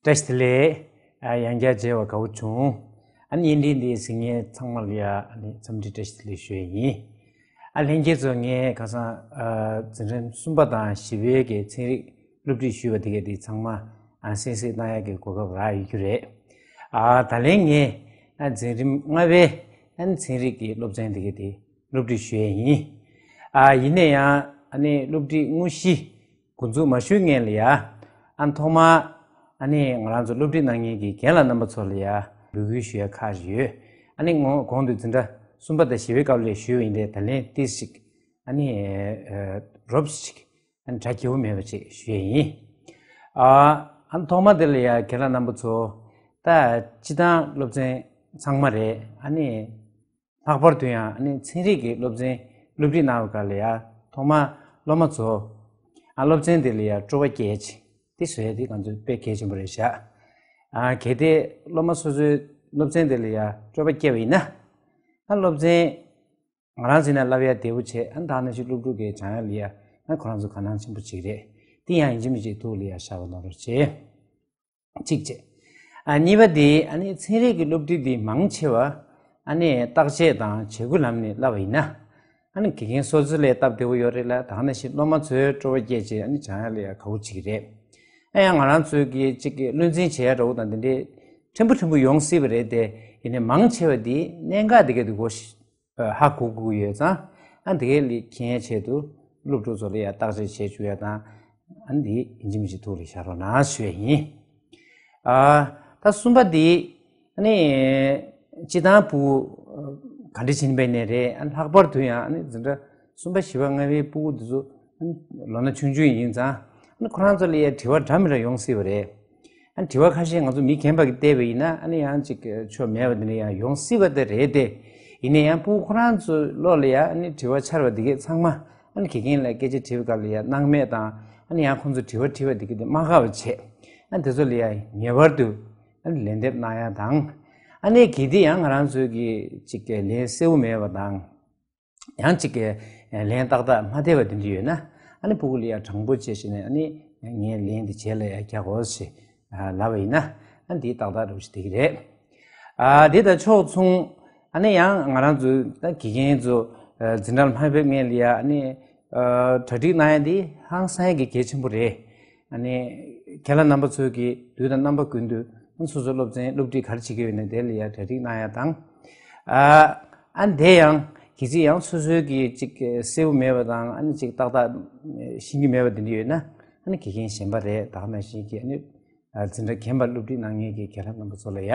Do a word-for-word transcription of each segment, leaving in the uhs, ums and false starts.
བཀྲ་ཤིས་བདེ་ལེགས། ཨ། ཡང་བསྐྱར་མཇལ་བ་དགའ་བོ་བྱུང་། ཨ་ནི་བརྙན་འཕྲིན་འདི་གཟིགས་མཁན་ཚང་མ་ལ་ཡ་ཨ་ནི་འཚམས་འདྲི་བཀྲ་ཤིས་བདེ་ལེགས་ཞུ་ཡས་ཡིན། ཨ། ལྷན་རྒྱས་ཚོ་ངས་ཁ་སང་ཨ། འཛིན་རིམ་གསུམ་པ་དང་བཞི་པའི་གི་ཚན་རིག་སློབ་ཁྲིད་ཞུས་པ་དེ་གས་དེ་ཚང་མ་ཨ། གསན་གཟིགས་གནང་ཡ་གི་གོ་སྐབས་རག་ཡོད་རྒྱུ་རེད། ཨ། ད་ལན་ངས་ཨ། འཛིན་རིམ་ལྔ་པའི་ཨ་ནི་ཚན་རིག་གི་སློབ་ཚན་དེ་གས་དེ་སློབ་ཁྲིད་ཞུ་ཡས་ཡིན། ཨ། ཡིན་ན་ཡང་ཨ་ནི་སློབ་ཁྲིད་དངོས་གཞི་འགོ་འཛུགས་མ་ཞུས་སྔོན་ལ་ཡ། ཨ། ཐོག་མ་ཨ་ནི་ང་རང་ཚོ་སློབ་ཁྲིད་གནང་མཁན་གྱི་རྒན་ལགས་རྣམ་པ་ཚོ་ལ་ཡ་འབོད་སྐུལ་ཞུ་ཡ་ཁག་ཅིག་ཡོད། ཨ་ནི་ངོ་གོང་དུ་འཛིན་གྲྭ་གསུམ་པ་དང་བཞི་པའི་སྐབས་ལ་ཞུས་པ་ཡིན་ཏེ། ད་ལན་ཏོག་ཙམ་ཅིག་ཨ་ནི་ཨ། རོབ་ཙམ་ཅིག་ཨ་ནི་གྲ་རྒྱས་པོ་མེད་པ་ཅིག་ཞུ་ཡས་ཡིན། ཨ། ཨ་ནི་ཐོག་མ་དེ་ལ་ཡ་རྒན་ལགས་རྣམ་པ་ཚོ། ད་སྤྱིར་བཏང་སློབ་ཚན་ཚང་མ་རེད། ཨ་ནི། ལྷག་པར་དུ་ཡང་ཨ་ནི་ཚན་རིག་གི་སློབ་ཚན་སློབ་ཁྲིད་གནང་བའི་སྐབས་ལ་ཡ། ཐོག་མ་སློབ་མ་ཚོ་ཨ། སློབ་ཚན་དེ་ལ་ཡ་སྤྲོ་བ་སྐྱེད་ཅིག་དེ་བཟོ་ཡ་དེ་ང་ཚོ་དཔེ་གལ་ཆེན་པོ་རེད་ཤག་ཨ། གལ་ཏེ་སློབ་མ་སོ་སོའི་སློབ་ཚན་དེ་ལ་ཡ་སྤྲོ་བ་སྐྱེས་པ་ཡིན་ན། ཨ། སློབ་ཚན་ང་རང་ཚོ་ཡིན་ན་བསླབ་ཡ་བདེ་པོ་བྱས། ཨ། ད་ནང་བཞིན་སློབ་ཕྲུག་གིས་སྦྱང་ཡ་ལ་ཡ། ཨ། ཁོ་རང་ཚོ་དགའ་སྣང་ཆེན་པོ་ཅིག་རེད། དེ་ཡང་ཡིན་གཅིག་མིན་གཅིག་ཐུགས་ལ་ཡ་བཞག་པ་གནང་རོགས་བྱེད། གཅིག་བྱས། ཨ། གཉིས་པ་དེ་ཨ་ནི་ཚན་རིག་གི་སློབ་ཁྲིད་འདི་མང་ཆེ་བ་ཨ་ནི་བརྟག་དཔྱད་དང་བྱེད་སྒོའི་ལམ་ནས་བསླབ་པ་ཡིན་ན། ཨ་ནི་དགེ་རྒན་སོ་སོ་ལ་སྟབས་བདེ་པོ་ཡོད་རེད་ལ། ད་ག་ནང་བཞིན་སློབ་མ་ཚོའི་སྤྲོ་བ་སྐྱེད་བྱས་ཨ་ནི་སྦྱང་ཡ་ལ་ཡ་དགའ་པོ་བྱེད་ཀྱི་རེད། ཨ། ཡང་ང་རང་ཚོའི་གི་ཅིག་གི་བློ་འཛིན་བྱེད་ཡ་འདྲ་པོ་དང་དེ་འདྲའི་ཕྲན་བུ་ཕྲན་བུ་ཡོང་སྲིད་པ་རེད་དེ། ཡིན་ནའི་མང་ཆེ་བ་འདི་གནད་འགག་དེ་ག་དེ་གོ་ཤེས། ཨ། ཧ་གོ་དགོས་ཀྱི་ཡོད་ཙང་། ཨ། དེ་གའི་ལས་མཁྱེན་ཆེད་དུ་སློབ་ཕྲུག་ཚོ་ལ་ཡ་བརྟག་དཔྱད་བྱེད་བཅུག་ཡ་དང་། ཨ་ནི་འདི་ཡིན་གཅིག་མིན་གཅིག་ཐུགས་ལ་བཞག་རོགས་གནང་ཞུ་ཡ་ཡིན། ཨ། ད་གསུམ་པ་འདི་ཨ་ནི་སྤྱིར་བཏང་ཕྲུ་གུ་ག་འདྲ་བྱེད་པ་ཡིན་ནའི་རེད། ཨ། ལྷག་པར་དུ་ཡང་ཨ་ནི་འཛིན་གྲྭ་གསུམ་པ་བཞི་པ་ལྔ་པའི་ཕྲུ་གུ་འདི་ཚོ་ཨ་ནི་ལོ་ན་ཆུང་ཆུང་ཡིན་ཙང་། ཨ་ནི་ཁོ་རང་ཚོ་ལ་ཡ་དྲི་བ་འདྲ་མི་འདྲ་ཡོང་སྲིད་པ་རེད། ཨ་ནི་དྲི་བ་ཁ་ཤས་ང་ཚོ་མི་རྒན་པ་གིས་བལྟས་པ་ཡིན་ན་ཨ་ནི་ཡང་ཅིག་ཆོ་མེད་པ་དེ་འདྲ་ཡང་ཡོང་སྲིད་པ་དེ་རེད་དེ། ཡིན་ན་ཡང་ཕྲུ་གུ་ཁོ་རང་ཚོའི་བློ་ལ་ཡ་ཨ་ནི་དྲི་བ་འཆར་བ་དེ་གས་ཚང་མ་ཨ་ནི་དགེ་རྒན་ལ་སྐད་ཆ་དྲིས་པའི་སྐབས་ལ་ཡ་སྣང་མེད་དང་། ཨ་ནི་ཡང་ཁོང་ཚོ་དྲི་བ་དྲིས་པ་དེ་གས་དེ་མ་དགའ་བ་བྱས། ཨ་ནི་དེ་ཚོ་ལ་ཡ་ངེས་པར་དུ་ཨ་ནི་ལན་འདེབས་གནང་ཡ་དང་། ཨ་ནི་གལ་ཏེ་ཡང་ང་རང་ཚོའི་གི་ཅིག་གི་ལན་གསལ་པོ་མེད་པ་དང་། ཡང་ཅིག་གི་ལན་ཏག་ཏག་མ་བསྡད་པ་དེ་འདྲ་ཡོད་ན། ཨ་ནི་ཕྲུ་གུ་ལ་ཡ་དྲང་པོ་བྱས་བྱས་ནས། ཨ་ནི་ངས་ལན་འདི་རྗེས་ལ་ཡ་རྒྱག་དགོས་ཞེས་ལབ་པ་ཡིན་ན། ཨ་ནི་འདི་ཏག་ཏག་འདྲ་པོ་ཞིག་བསྡད་ཀྱི་རེད། ཨ། འདི་དང་ཕྱོགས་མཚུངས། ཨ་ནི་ཡང་ང་རང་ཚོའི་ད་དགེ་རྒན་ཚོ་ཨ་འཛིན་གྲྭ་ལ་མ་ཕེབས་སྔོན་ལ་ཡ་ཨ་ནི་ཨ་གྲ་སྒྲིག་གནང་ཡ་འདི་ཧང་སང་ཡ་གི་གལ་ཆེན་པོ་རེད། ཨ་ནི་རྒན་ལགས་རྣམ་པ་ཚོས་ཀྱིས་དུས་དང་རྣམ་པ་ཀུན་ཏུ་སོ་སོའི་སློབ་ཚན་སློབ་ཁྲིད་ག་རེ་བྱེད་ཀྱི་ཡོད་ན་དེ་ལ་ཡ་གྲ་སྒྲིག་གནང་ཡ་དང་། ཨ། ཨ་ནི་དེ་ཡང་གལ་སྲིད་ཡང་སོ་སོའི་གི་ཅིག་གསལ་པོ་མེད་པ་དང་། ཨ་ནི་ཅིག་ཏག་ཏག་ཤེས་ཀྱི་མེད་པ་དེ་འདྲ་ཡོད་ན། ཨ་ནི་དགེ་རྒན་གཞན་པ་རེད། ད་ག་ནང་བཞིན་གྱི་ཨ་ནི་ཨ་འཛིན་གྲྭ་རྒན་པར་སློབ་ཁྲིད་གནང་མཁན་གྱི་རྒན་ལགས་རྣམ་པ་ཚོ་ལ་ཡ་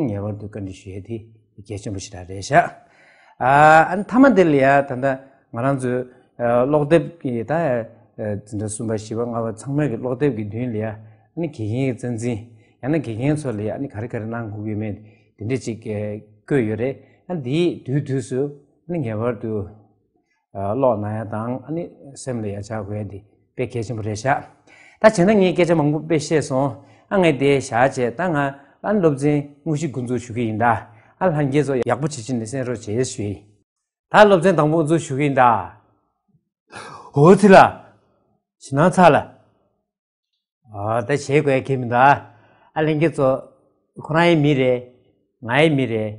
ངེས་པར་དུ་བཀའ་འདྲི་ཞུ་ཡ་དེ་གལ་ཆེན་པོ་ཞེ་དྲག་རེད་ཤག་ཨ། ཨ་ནི་མཐའ་མ་དེ་ལ་ཡ་ད་ལྟ་ང་རང་ཚོའི་ཨ་ཀློག་དེབ་ཀྱི་ད་ཨ་འཛིན་གྲྭ་གསུམ་པ་བཞི་པ་ལྔ་པ་ཚང་མའི་གི་ཀློག་དེབ་ཀྱི་མདུན་ལ་ཡ། ཨ་ནི་དགེ་རྒན་གྱི་རྩ་འཛིན་ཡང་ན་དགེ་རྒན་ཚོ་ལ་ཡ་ཨ་ནི་ག་རེ་ག་རེ་གནང་དགོས་ཀྱི་ཡོད་མེད་དེ་འདྲ་ཅིག་ཨ་བཀོད་ཡོད་རེད། ཨ་ནི་དེའི་དུས་དུས་སུ་ཨ་ནི་ངེས་པར་དུ་ཨ་ཀློག་གནང་ཡ་དང་། ཨ་ནི་སེམས་ལ་ཡ་འཇགས་དགོས་ཡ་འདི་དཔེ་གལ་ཆེན་པོ་རེད་ཤག་ད་བྱས་ན་ངས་སྐད་ཆ་མང་པོ་དཔེ་བཤད་སོང་། ཨ། ངས་དེ་བཞག་བྱས་ད་ང་ཨ་ནི་སློབ་ཚན་དངོས་གཞི་འགོ་འཛུགས་ཞུ་གི་ཡིན་ད། ཨ། ལྷན་རྒྱས་ཚོ་ཡག་པོ་བྱེད་ཕྱིན་ནས་གསན་རོགས་བྱེད་ཞུ་ཡིན། ད་སློབ་ཚན་དང་པོ་འགོ་འཛུགས་ཞུ་གི་ཡིན་ད། འོ་ཙི་ལ། ཞེད་སྣང་ཚ་ལ། ཨ། ད་བྱེད་དགོས་ཡ་གང་ཡང་མི་འདུག་ཨ། ལྷན་རྒྱས་ཚོ། ཁོ་རང་ཡང་མི་རེད། ང་ཡང་མི་རེད།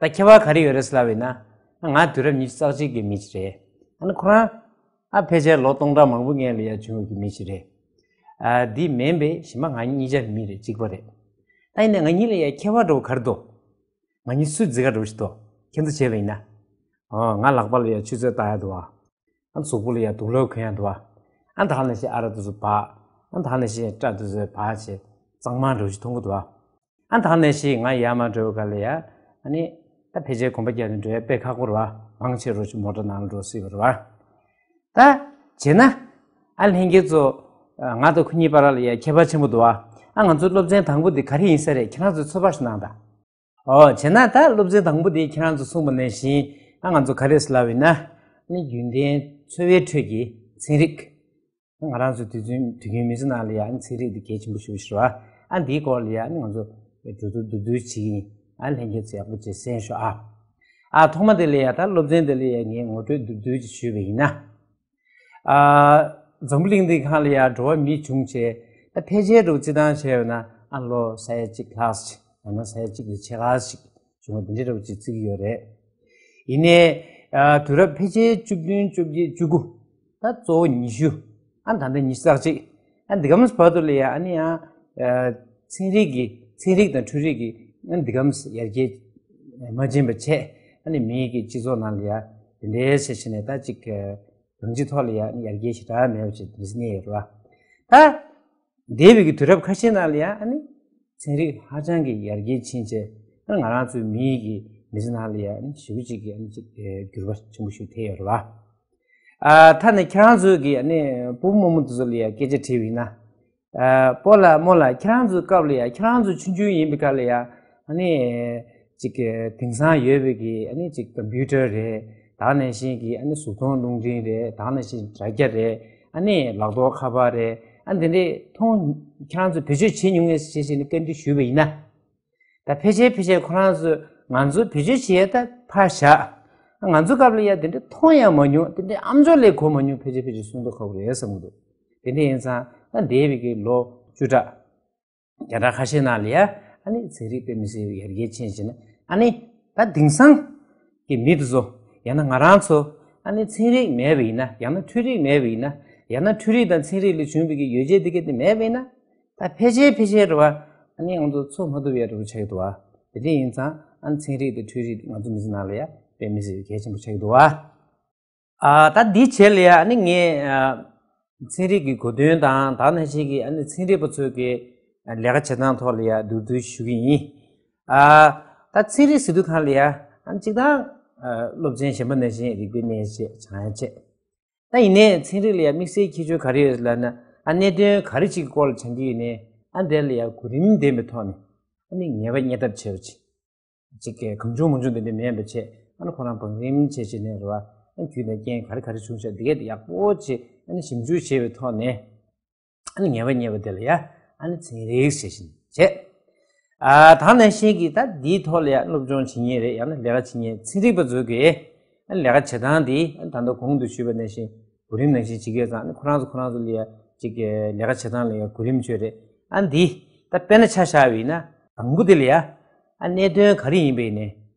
ད་ཁྱད་པར་ག་རེ་ཡོད་རེད་ཟེར་ལབ་པ་ཡིན་ན། ང་དུས་རབས་ཉི་ཤུ་རྩ་གཅིག་གི་མི་ཞིག་རེད། ཨ་ནི་ཁོ་རང་། ཨ། ཕལ་ཆེར་ལོ་སྟོང་ཕྲག་མང་པོ་སྔོན་ལ་ཡ་བྱུང་བའི་མི་ཞིག་རེད། ཨ། འདི་མིན་པའི་གཞན་པ་ང་གཉིས་ཆ་མི་རེད། གཅིག་པ་རེད། ད་ཡིན་ནའི་ང་གཉིས་ལ་ཡ་ཁྱད་པར་འདྲ་པོ་ག་རེ་འདུག་ང་གཉིས་སུ་རྫིག་ག་འདྲ་པོ་ཞིག་འདུག་ཁྱེད་ཚོ་བྱས་པ་ཡིན་ན། ཨོ། ང་ལག་པ་ལ་ཡ་ཆུ་ཚོད་བཏགས་ཡ་འདུག་ཨ། ཨ། གཟུགས་པོ་ལ་ཡ་དུག་ལོག་གོན་ཡ་འདུག་ཨ། ཨ། ད་ག་ནང་བཞིན་ཨ་རག་དེ་ཚོ་འབག་ཨ། ད་ག་ནང་བཞིན་སྐྲ་དེ་ཚོ་འབག་བྱས་གཙང་མ་འདྲ་པོ་ཞིག་མཐོང་གི་འདུག་ཨ། ཨ། ད་ག་ནང་བཞིན་ང་ཡར་མར་འགྲོ་བའི་སྐབས་ལ་ཡ། ཨ་ནི། ད་ཕལ་ཆེར་གོམ་པ་རྒྱག་ནས་འགྲོ་ཡ་དཔེ་ཁག་པོ་རེད་པ། མང་ཆེ་རུ་ཅིག་མོ་ཊ་ནང་ལ་འགྲོ་སྲིད་པ་རེད་པ། ད། བྱས་ན། ཨ། ལྷན་རྒྱས་ཚོ། ང་དང་ཁོ་གཉིས་བར་ལ་ཡ་ཁྱད་པར་ཆེན་པོ་འདུག་ཨ། ཨ། ང་ཚོའི་སློབ་ཚན་དང་པོ་འདི་ག་རེ་ཡིན་ས་རེད། ཁྱེད་རང་ཚོས་ཚོད་དཔག་ཞིག་གནང་དང་། ཨོ། བྱས་ན་ད་སློབ་ཚན་དང་པོ་དེ་ཁྱེད་རང་ཚོ་གསུངས་པ་ནང་བཞིན། ཨ། ང་ཚོ་ག་རེ་ཟེར་ལབ་ཡིན་ན། ཨ་ནི་རྒྱུན་ལྡན་འཚོ་བའི་ཁྲོད་ཀྱི་ཚན་རིག་ང་རང་ཚོ་དུས་རྒྱུན་དུས་རྒྱུན་མི་ཚེ་ནང་ལ་ཡ་ཨ་ནི་ཚན་རིག་འདི་གལ་ཆེན་པོ་ཞེ་པོ་ཞིག་རེད་པ། ཨ། འདིའི་སྐོར་ལ་ཡ་ཨ་ནི་ང་ཚོ་འགྲོ་འདུག་འདུག་འདུག་བྱེད་ཀྱི་ཡིན། ཨ། ལྷན་རྒྱས་ཚོ་ཡག་པོ་བྱས་གསན་ཤོག་ཨ། ཨ། ཐོག་མ་དེ་ལ་ཡ་ད་སློབ་ཚན་དེ་ལ་ཡ་ངས་ངོ་སྤྲོད་མདོར་བསྡུས་ཅིག་ཞུས་པ་ཡིན་ན། ཨ། འཛམ་བུ་གླིང་འདིའི་སྒང་ལ་ཡ་འགྲོ་བ་མི་བྱུང་བྱས། ད་ཕལ་ཆེར་འདྲ་པོ་སྤྱིར་བཏང་བྱས་པ་ན། ཨ། ཨ་ལོ་ས་ཡ་གཅིག་ལྷག་ཅིག་ཡང་ན་ས་ཡ་གཅིག་ལས་ཆེ་ཁག་ཅིག་བྱུང་བ་དེ་འདྲའི་འདྲ་བོ་ཅིག་བརྩི་གི་ཡོད་རེད། ཡིན་ནའི་ཨ་དུས་རབས་ཕལ་ཆེར་བཅུ་བདུན་བཅོ་བརྒྱད་བཅུ་དགུ་ད་གཙོ་བོ་ཉི་ཤུ། ཨ་ད་ལྟ་ཉི་ཤུ་རྩ་གཅིག་ཨ་འདི་གམ་བར་དུ་ལ་ཡ་ཨ་ནི་ཡང་ཨ་ཚན་རིག་གི་ཚན་རིག་དང་འཕྲུལ་རིག་གི་ཨ་འདི་གམ་ཡར་རྒྱས་མ་ཕྱིན་པ་བྱས། ཨ་ནི་མིའི་གི་སྤྱི་ཚོགས་ནང་ལ་ཡ་དེ་འདྲའི་བྱས་བྱས་ནས་ད་ཅིག་རང་སྤྱི་ཐོག་ལ་ཡ་ཨ་ནི་ཡར་རྒྱས་ཞེ་དྲག་མེད་པ་བྱས་འདི་གནས་ཡོད་རེད་བ། ད་འདས་པའི་གི་དུས་རབས་ཁ་ཤས་ནང་ལ་ཡ་ཨ་ནི་ཚན་རིག་ཧ་ཅང་གི་ཡར་རྒྱས་ཕྱིན་བྱས། ཨ་ནི་ང་རང་ཚོའི་མིའི་གི་མི་ཚེ་ནང་ལ་ཡ་ཨ་ནི་ཞེ་པོ་ཅིག་གི་ཨ་ནི་ཅིག་འགྱུར་བ་ཆེན་པོ་ཞིག་ཐེབས་ཡོད་རེད་བ། ཨ་ད་ནི་ཁྱེད་རང་ཚོའི་གི་ཨ་ནི་སྤོ་བོ་རྨོ་མོ་དེ་ཚོ་ལ་ཡ་སྐད་ཆ་དྲིས་པ་ཡིན་ན། ཨ་སྤོ་ལགས་རྨོ་ལགས་ཁྱེད་རང་ཚོའི་སྐབས་ལ་ཡ་ཁྱེད་རང་ཚོ་ཆུང་ཆུང་ཡིན་པའི་སྐབས་ལ་ཡ་ཨ་ནི་ཅིག་གི་དེང་སང་ཡོད་པའི་གི་ཨ་ནི་ཅིག་ཀམ་པུ་ཊར་རེད། ད་ག་ནང་བཞིན་གི་ཨ་ནི་གཟུགས་མཐོང་རླུང་འཕྲིན་རེད། ད་ག་ནང་བཞིན་དྲ་རྒྱ་རེད། ཨ་ནི་ལག་ཐོགས་ཁ་པར་རེད། ཨ་འདི་འདྲས་མཐོང་ཁྱེད་རང་ཚོ་བེད་སྤྱོད་བྱེད་མྱོང་ངེས་ཞེས་བྱས་ནས་བཀའ་འདྲི་ཞུས་པ་ཡིན་ན། ད་ཕལ་ཆེར་ཕལ་ཆེར་ཁོ་རང་ཚོས་ང་ཚོ་བེད་སྤྱོད་བྱེད་ཡ་ད་ཕར་བཞག་ང་ཚོ་སྐབས་ལ་ཡ་དེ་འདྲ་མཐོང་ཡང་མ་མྱོང་། དེ་འདྲའི་ཨམ་ཅོག་ལས་གོ་མ་མྱོང་། ཕལ་ཆེར་ཕལ་ཆེར་གསུང་མདོག་ཁ་པོ་རེད་བསམ་གྱི་འདུག་དེ་འདྲ་ཡིན་ཙང་ད་འདས་པའི་གི་ལོ་བཅུ་ཕྲག་བརྒྱ་ཕྲག་ཁ་ཤས་ནང་ལ་ཡ་ཨ་ནི་ཚན་རིག་དཔེ་མི་སྲིད་ཡར་རྒྱས་ཕྱིན་བྱས་ན། ཨ་ནི་ད་དེང་སང་གི་མི་དེ་ཚོ་ཡང་ན་ང་རང་ཚོ་ཨ་ནི་ཚན་རིག་མེད་པ་ཡིན་ན། ཡང་ན་འཕྲུལ་རིག་མེད་པ་ཡིན་ན། ཡང་ན་འཕྲུལ་རིག་དང་ཚན་རིག་ལས་བྱུང་བའི་གི་ཡོ་བྱད་དེ་ག་དེ་མེད་པ་ཡིན་ན། ད་ཕལ་ཆེར་ཕལ་ཆེར་རེད་བ། ཨ་ནི་ང་ཚོ་འཚོ་མ་ཐུབ་ཡ་འདྲ་པོ་ཆགས་ཀྱི་འདུག་བ། དེ་འདྲ་ཡིན་ཙང་ཨ་ནི་ཚན་རིག་དང་འཕྲུལ་རིག་ང་ཚོ་མི་ཚེ་ནང་ལ་ཡ་དཔེ་མི་སྲིད་པའི་གལ་ཆེན་པོ་ཆགས་ཀྱི་འདུག་བ། ཨ་ད་འདི་བྱས་ལ་ཡ་ཨ་ནི་ངས་ཨ་ཚན་རིག་གི་གོ་དོན་དང་ད་ག་ནང་བཞིན་གྱི་ཨ་ནི་ཚན་རིག་པ་ཚོའི་གི་ལས་ཀ་བྱེད་སྟངས་ཐོག་ལ་ཡ་མདོར་བསྡུས་ཞུ་གི་ཡིན། ཨ་ད་ཚན་རིག་ཟེར་དུས་སྒང་ལ་ཡ་ཨ་ནི་གཅིག་དང་ཨ་སློབ་ཚན་གཞན་པ་ནང་བཞིན་རིག་པའི་གནས་བཅས་སྦྱང་ཡ་བྱས། ད་ཡིན་ནའི་ཚན་རིག་ལ་ཡ་དམིགས་བསལ་ཁྱད་ཆོས་ག་རེ་ཡོད་ལབ་ན། ཨ་གནད་དོན་ག་རེ་ཅིག་གི་སྐོར་ལ་སྦྱང་གི་ཡོད་ནའི་ཨ་དེ་ལ་ཡ་གོ་རིམ་ལྡན་པའི་ཐོག་ནས་ཨ་ནི་ངེས་པ་རྙེད་ཐབས་བྱས་པ་ཅིག་ཅིག་གམ་བྱུང་མང་བྱུང་དེ་འདྲ་མེད་པ་བྱས། ཨ་ནི་ཁོ་རང་བང་རིམ་བྱས་བྱས་ནས་རེད་བ། ཨ་རྒྱུ་དང་རྐྱེན་ག་རེ་ག་རེ་བྱུང་ཤག་འདི་གས་དེ་ཡག་པོ་བྱས་ཨ་ནི་ཞིབ་འཇུག་བྱས་པའི་ཐོག་ནས། ཨ་ནི་ངེས་པ་རྙེད་པ་དེ་ལ་ཡ་ཨ་ནི་ཚན་རིག་ཟེར་བཞིན་བྱས། ཨ་ད་ག་ནང་བཞིན་གྱི་ད་འདིའི་ཐོག་ལ་ཡ་སློབ་སྦྱོང་བྱེད་མཁན་རེད། ཡང་ན་ལས་ཀ་བྱེད་མཁན་ཚན་རིག་པ་ཚོ་གིས་ཨ་ནི་ལས་ཀ་བྱེད་སྟངས་འདི་ཨ་ནི་ད་ལྟ་གོང་དུ་ཞུས་པ་ནང་བཞིན་གོ་རིམ་ནང་བཞིན་བྱེད་ཀྱི་ཡོད་ཙང་། ཨ་ནི་ཁོ་རང་ཚོ་ཁོ་རང་ཚོ་ལ་ཡ་ཅིག་གི་ལས་ཀ་བྱེད་སྟངས་ལ་ཡ་གོ་རིམ་བྱས་རེད། ཨ་ནི་འདི་ད་དཔེར་ན་ཆ་བཞག་པ་ཡིན་ན། དང་པོ་དེ་ལ་ཡ་ཨ་གནད་དོན་ག་རེ་ཡིན་པ་ཡིན་ནའི།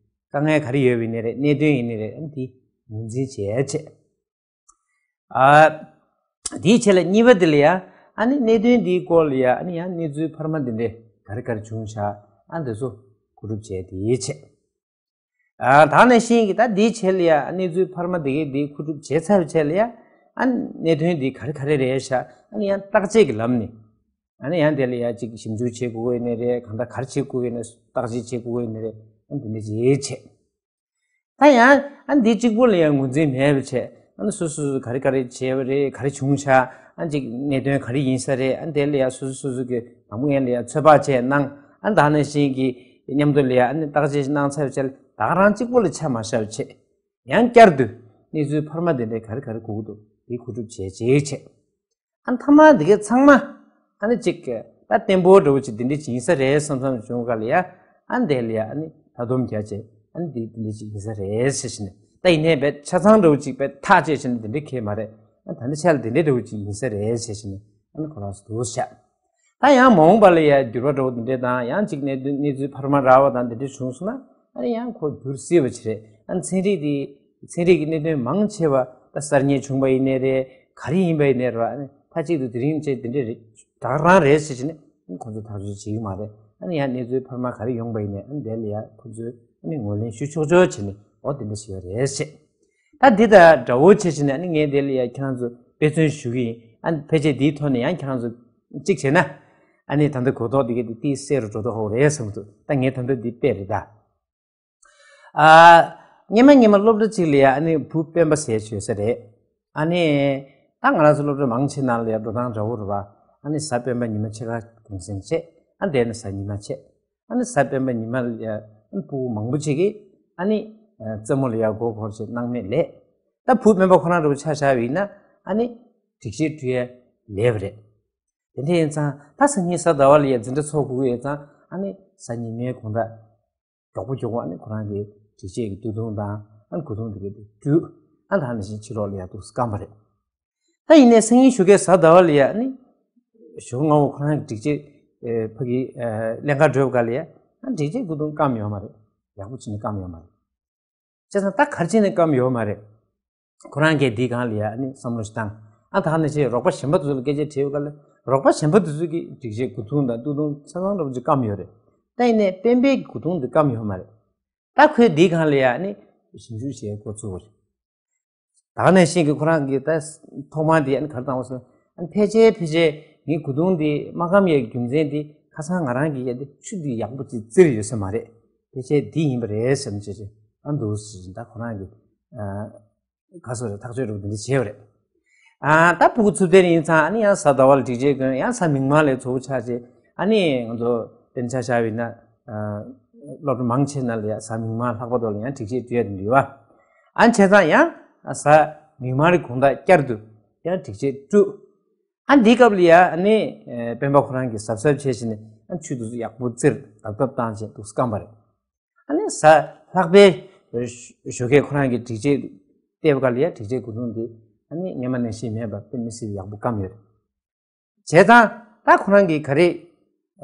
དཀའ་ངལ་ག་རེ་ཡོད་པ་ཡིན་ནའི་རེད། གནད་དོན་ཡིན་ནའི་རེད། ཨ་ནི་འདི་ངོས་འཛིན་བྱས་བྱས། ཨ་དེའི་ཆེད་ལ་གཉིས་པ་དེ་ལ་ཡ་ཨ་ནི་གནད་དོན་འདིའི་སྐོར་ལ་ཡ་ཨ་ནི་ཡང་གནས་ཚུལ་འཕར་མ་འདི་འདྲས་ག་རེ་ག་རེ་བྱུང་ཤག་ཨ་འདི་ཚོ་མཁོ་སྒྲུབ་བྱས། དེའི་ཆེད་ཨ་ད་ག་ནང་བཞིན་གྱི་ད་འདིའི་ཆེད་ལ་ཡ་ཨ་གནས་ཚུལ་འཕར་མ་འདི་གའི་འདི་མཁོ་སྒྲུབ་བྱས་ཚར་བའི་ཆེད་ལ་ཡ་ཨ་གནད་དོན་འདི་ག་རེ་ག་རེ་རེད་ཤག་ཨ་ནི་ཡང་བརྟག་དཔྱད་ཀྱི་ལམ་ནས་ཨ་ནི་ཡང་དེ་ལ་ཡ་ཅིག་ཞིབ་འཇུག་བྱེད་དགོས་ཀྱི་ཡོད་ནའི་རེད། གང་ལྟར་ག་རེ་བྱེད་དགོས་ཀྱི་ཡོད་ནའི་བརྟག་དཔྱད་བྱེད་དགོས་ཀྱི་ཡོད་ནའི་རེད། ཨ་འདི་འདྲས་བྱས་བྱས། ད་ཡང་ཨ་འདི་གཅིག་པོ་ལ་ཡང་ངོས་འཛིན་མེད་པ་བྱས། ཨ་ནི་སོ་སོ་སོ་ག་རེ་ག་རེ་བྱས་པ་རེད། ག་རེ་བྱུང་ཤག་ཨ་ཅིག་གནད་དོན་ག་རེ་ཡིན་ས་རེད། ཨ་དེ་ལ་ཡང་སོ་སོ་སོ་སོ་གི་དང་པོ་ཡན་ལ་ཡང་ཚོད་དཔག་བྱས་གནང་། ཨ་ད་ག་ནང་བཞིན་གྱི་མཉམ་དུ་ལ་ཡང་ཨ་ནི་བརྟག་དཔྱད་གནང་ཚར་བའི་ཆ་ལ་ད་ག་རང་གཅིག་པོ་ལ་ཆ་མ་བཞག་པ་བྱས། ཡང་བསྐྱར་དུ་གནས་ཚུལ་འཕར་མ་དེ་འདྲས་ག་རེ་ག་རེ་དགོས་ཀྱི་འདུག་དེ་མཁོ་སྒྲུབ་བྱས་བྱས་བྱས། ཨ་མཐའ་མ་འདི་གའི་ཚང་མ་ཨ་ནི་ཅིག་ད་བརྟན་པོ་འདྲ་བོ་ཅིག་འདི་འདྲ་ཅིག་ཡིན་ས་རེད་བསམ་བསམ་བྱུང་ག་ལ་ཡ། ཨ་འདི་ལ་ཡ་ཨ་ནི་ད་དུམ་རྒྱག་བྱས་ཨ་ནི་འདི་འདི་འདྲ་ཅིག་ཡིན་ས་རེད་ཟེར་བཞིན་ནས། ད་ཡིན་ནའི་བས་ཆ་ཚང་འདྲ་བོ་ཅིག་བས་ཐག་བཅད་བྱས་ནས་འདི་འདྲ་གས་མ་རེད། ཨ་ད་ནི་ཆ་ལ་འདི་འདྲ་འདྲ་བོ་ཅིག་ཡིན་ས་རེད་ཟེར་བཞིན་ནས་ཨ་ནི་ཁོ་རང་ཚོ་འདུག་བཞག་ད་ཡང་མ་འོངས་པ་ལ་ཡ་འགྱུར་བ་འདྲ་བོ་འདི་འདྲ་དང་། ཡང་ཅིག་གནས་ཚུལ་གནས་ཚུལ་འཕར་མ་རག་པ་དང་འདི་འདྲ་བྱུང་སོང་ན་ཨ་ནི་ཡང་ཁོ་འགྱུར་སྲིད་པ་ཅིག་རེད། ཨ་ནི་ཚན་རིག་འདི་ཚན་རིག་གི་གནད་དོན་མང་ཆེ་བ་ད་གསར་རྙེད་བྱུང་བ་ཡིན་ནའི་རེད། ག་རེ་ཡིན་པ་ཡིན་ནའི་རེད། ཨ་ནི་མཐའ་གཅིག་ཏུ་དེ་རིང་བྱས་དེ་འདྲས་རེད། ད་ག་རང་རེད་ཟེར་བྱས་ནས་ཁོང་ཚོ་ཐག་གཅོད་བྱེད་ཀྱི་མ་རེད། ཨ་ནི་ཡང་གནས་ཚུལ་འཕར་མ་ག་རེ་ཡོང་པ་ཡིན་ནའི་ཨ་ནི་དེ་ལ་ཡ་ཁོང་ཚོས་ཨ་ནི་ངོས་ལེན་ཞུ་ཆོག་ཆོག་བྱས་ནས་འོ་དེ་འདྲ་ཞིག་ཡོད་རེད་ཟེར། ད་འདི་དང་འདྲ་བོ་བྱས་བྱས་ནས་ཨ་ནི་ངས་དེ་ལ་ཡ་ཁྱེད་རང་ཚོ་དཔེ་མཚོན་ཞུ་གི་ཡིན། ཨ་ནི་ཕལ་ཆེར་འདིའི་ཐོག་ནས་ཡང་ཁྱེད་རང་ཚོ་གཅིག་བྱས་ན་ཨ་ནི་ད་ལྟ་གོ་རྟོགས་འདི་ག་དེ་ཏིས་གསལ་རུ་འགྲོ་ཐུབ་ཀྱི་རེད་བསམ་གྱི་འདུག་ད་ངས་ད་ལྟ་འདི་དཔེ་རེད་ད། ཨ་སྔོན་མ་སྔོན་མ་སློབ་གྲྭ་གཅིག་ལ་ཡ་ཨ་ནི་བུ་སྤེན་པ་ཟེར་ཡོད་ས་རེད། ཨ་ནི་ད་ང་རང་ཚོ་སློབ་གྲྭ་མང་ཆེ་ནང་ལ་ཡ་འགྲོ་སྟངས་འདྲ་བོ་རེད་བ། ཨ་ནི་གཟའ་སྤེན་པ་ཉི་མ་ཕྱེད་ཀ་གུང་སེང་བྱས། ཨ་དེ་ནས་གཟའ་ཉི་མ་བྱས། ཨ་ནི་གཟའ་སྤེན་པ་ཉི་མ་ལ་ཡ་ཨ་ནི་སྤུ་གུ་མང་པོ་ཅིག་གིས་ཨ་ནི་ཨ་རྩེད་མོ་ལ་ཡ་མགོ་འཁོར་བྱས་སྣང་མེད་ལས། ད་བུ་སྤེན་པ་ཁོ་རང་འདྲ་བོ་ཆ་བཞག་པ་ཡིན་ན་ཨ་ནི་སྒྲིག་ཆས་སྤྲོད་ཡ་ལས་པ་རེད། དེ་འདྲ་ཡིན་ཙང་ད་སང་ཉིན་གཟའ་ཟླ་བ་ལ་ཡ་འཛིན་གྲྭ་ཚོགས་དགོས་ཀྱི་ཡོད་ཙང་ཨ་ནི་གཟའ་ཉི་མའི་དགོང་དག་མགྱོགས་པོ་མགྱོགས་པོ་ཨ་ནི་ཁོ་རང་གི་སྒྲིག་ཆས་ཀྱི་སྟོད་ཐུང་དང་ཨ་ནི་མགོ་ཐུང་དེ་ག་དེ་བཀྲུས། ཨ་ནི་ད་ནང་བཞིན་ཕྱི་ལོགས་ལ་ཡ་འདུག་སྐམ་པ་རེད། ད་ཡིན་ནའི་སང་ཉིན་ཞོགས་ཀས་གཟའ་ཟླ་བ་ལ་ཡ་ཨ་ནི་ཞོགས་སྔ་པོ་ཁོ་རང་གི་སྒྲིག་ཆས་ ཨེ་ཕ་གི་ཨེ་ལྷན་ཁག་འགྲོ་སྐབས་ལ་ཡ་ཨ་སྒྲིག་ཆས་སྐུ་གདུང་སྐམ་ཡོད་མ་རེད། ཡག་པོ་བྱས་ནས་སྐམ་ཡོད་མ་རེད། བྱས་ཙང་ད་ག་རེ་བྱས་ནས་སྐམ་ཡོད་མ་རེད། ཁོ་རང་གིས་འདིའི་སྒང་ལ་ཡ་ཨ་ནི་བསམ་བློ་ཞིག་བཏང་། ཨ་ད་ནས་ཅིག་རོགས་པ་གཞན་པ་དེ་ཚོ་ལ་སྐད་ཆ་དྲིས་པའི་སྐབས་ལ་རོགས་པ་གཞན་པ་དེ་ཚོ་གིས་སྒྲིག་ཆས་སྐུ་གདུང་དང་སྟོད་ཐུང་ཆ་ཚང་འདྲ་པོ་ཅིག་སྐམ་ཡོད་རེད། ད་ཡིན་ནའི་སྤེན་པའི་སྐུ་གདུང་འདི་སྐམ་ཡོད་མ་རེད། ད་ཁོས་འདིའི་སྒང་ལ་ཡ་ཨ་ནི་ཞིབ་འཇུག་བྱེད་འགོ་བཙུགས་པ་རེད། ད་ག་ནང་བཞིན་གྱི་ཁོ་རང་གིས་ད་ཐོག་མར་དེ་ཨ་ནི་ག་རེ་བཏང་བ་སོང་། ཨ་ནི་ཕལ་ཆེར་ཕལ་ཆེར་ངའི་སྐུ་གདུང་འདི་མ་སྐམ་ཡའི་རྒྱུ་མཚན་དེ་ཁ་སང་ང་རང་གིས་ཡ་དེ་ཆུ་འདི་ཡག་པོ་ཅིག་བཙིར་ཡོད་ས་མ་རེད། ཕལ་ཆེར་འདི་ཡིན་པ་རེད་བསམ་བྱས་བྱས་ཨ་འདུག་ཟེར་ད་ཁོ་རང་གིས་ཨ་ག་སོ་རེད་ཐག་གཅོད་འདྲ་པོ་འདི་འདྲ་བྱས་པ་རེད། ཨ་ད་ཕྲུ་གུ་ཚུར་བསྟེན་ཡིན་ཙང་ཨ་ནི་ཡང་གཟའ་ཟླ་བ་ལ་སྒྲིག་ཆས་གྱོན། ཡང་གཟའ་མིག་དམར་ལ་ཚོགས་ཆགས་བྱས། ཨ་ནི་ང་ཚོ་དཔེར་ན་ཆ་བཞག་པ་ཡིན་ན་ཨ་སློབ་གྲྭ་མང་ཆེ་ན་ལ་ཡ་གཟའ་མིག་དམར་ལྷག་པ་དོ་ལ་ཡང་སྒྲིག་ཆས་སྤྲད་ཡ་དེ་འདྲ་ཡོད་པ། ཨ་བྱས་ཙང་ཡང་གཟའ་མིག་དམར་གྱི་དགོང་དག་བསྐྱར་དུ་ཡང་སྒྲིག་ཆས་སྤྲད། ཨ་འདིའི་སྐབས་ལ་ཡ་ཨ་ནི་ཨ་སྤེན་པ་ཁོ་རང་གིས་གཟབ་གཟབ་བྱས་བྱས་ནས་ཨ་ཆུ་དེ་ཚོ་ཡག་པོ་བཙིར་བརྡབ་བརྡབ་བཏང་བྱས་འདུག་སེ་སྐམ་པ་རེད། ཨ་ནི་གཟའ་ལྷག་པའི་ཞོགས་ཀས་ཁོ་རང་གིས་སྒྲིག་ཆས་བལྟས་པ་ག་ལ་ཡ་སྒྲིག་ཆས་སྐུ་གདུང་འདི་ཨ་ནི་སྔོན་མ་ནང་བཞིན་མེད་པར་དཔེ་མི་སྲིད་ཡག་པོ་སྐམ་ཡོད་རེད། བྱས་ཙང་ད་ཁོ་རང་གིས་ག་རེ་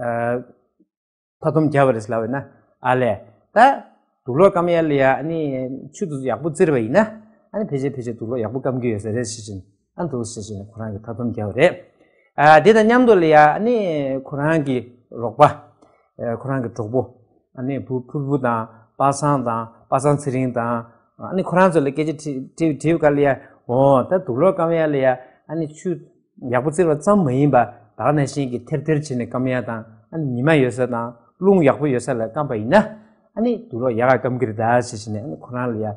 ཨ་མཐའ་སྡོམ་བརྒྱབ་པ་རེད་ལབ་པ་ཡིན་ན། ཨ་ལས་ད་དུག་ལོག་སྐམ་ཡ་ལ་ཡ་ཨ་ནི་ཆུ་དེ་ཚོ་ཡག་པོ་བཙིར་བ་ཡིན་ན་ཨ་ནི་ཕལ་ཆེར་ཕལ་ཆེར་དུག་ལོག་ཡག་པོ་སྐམ་གྱི་ཡོད་ས་རེད་ཟེར་བཞིན་ཨ་འདུག་ཟེར་བཞིན་ཁོ་རང་གིས་མཐའ་སྡོམ་བརྒྱབ་པ་རེད། ཨ་དེ་དང་མཉམ་དུ་ལ་ཡ་ཨ་ནི་ཁོ་རང་གི་རོགས་པ་ཨ་ཁོ་རང་གི་གྲོགས་པོ་ཨ་ནི་བུ་ཕུར་བུ་དང་པ་སངས་དང་པ་སངས་ཚེ་རིང་དང་ཨ་ནི་ཁོ་རང་ཚོ་ལ་སྐད་ཆ་དྲི་དྲི་དྲིས་པ་ག་ལ་ཡ། འོ་ད་དུག་ལོག་སྐམ་ཡ་ལ་ཡ་ཨ་ནི་ཆུ་ཡག་པོ་བཙིར་བ་ཙམ་མ་ཡིན་པ་ད་ག་ནང་བཞིན་གྱི་ཐེར་ཐེར་བྱས་ནས་སྐམ་ཡ་དང་ཨ་ནི་ཉི་མ་ཡོད་ས་དང་རླུང་ཡག་པོ་ཡོད་ས་ལ་སྐམ་པ་ཡིན་ན་ཨ་ནི་དུག་ལོག་ཡག་ག་སྐམ་གྱི་རེད་ད་ཟེར་བྱས་ནས་ཨ་ནི་ཁོ་རང་ལ་ཡ་ཨ་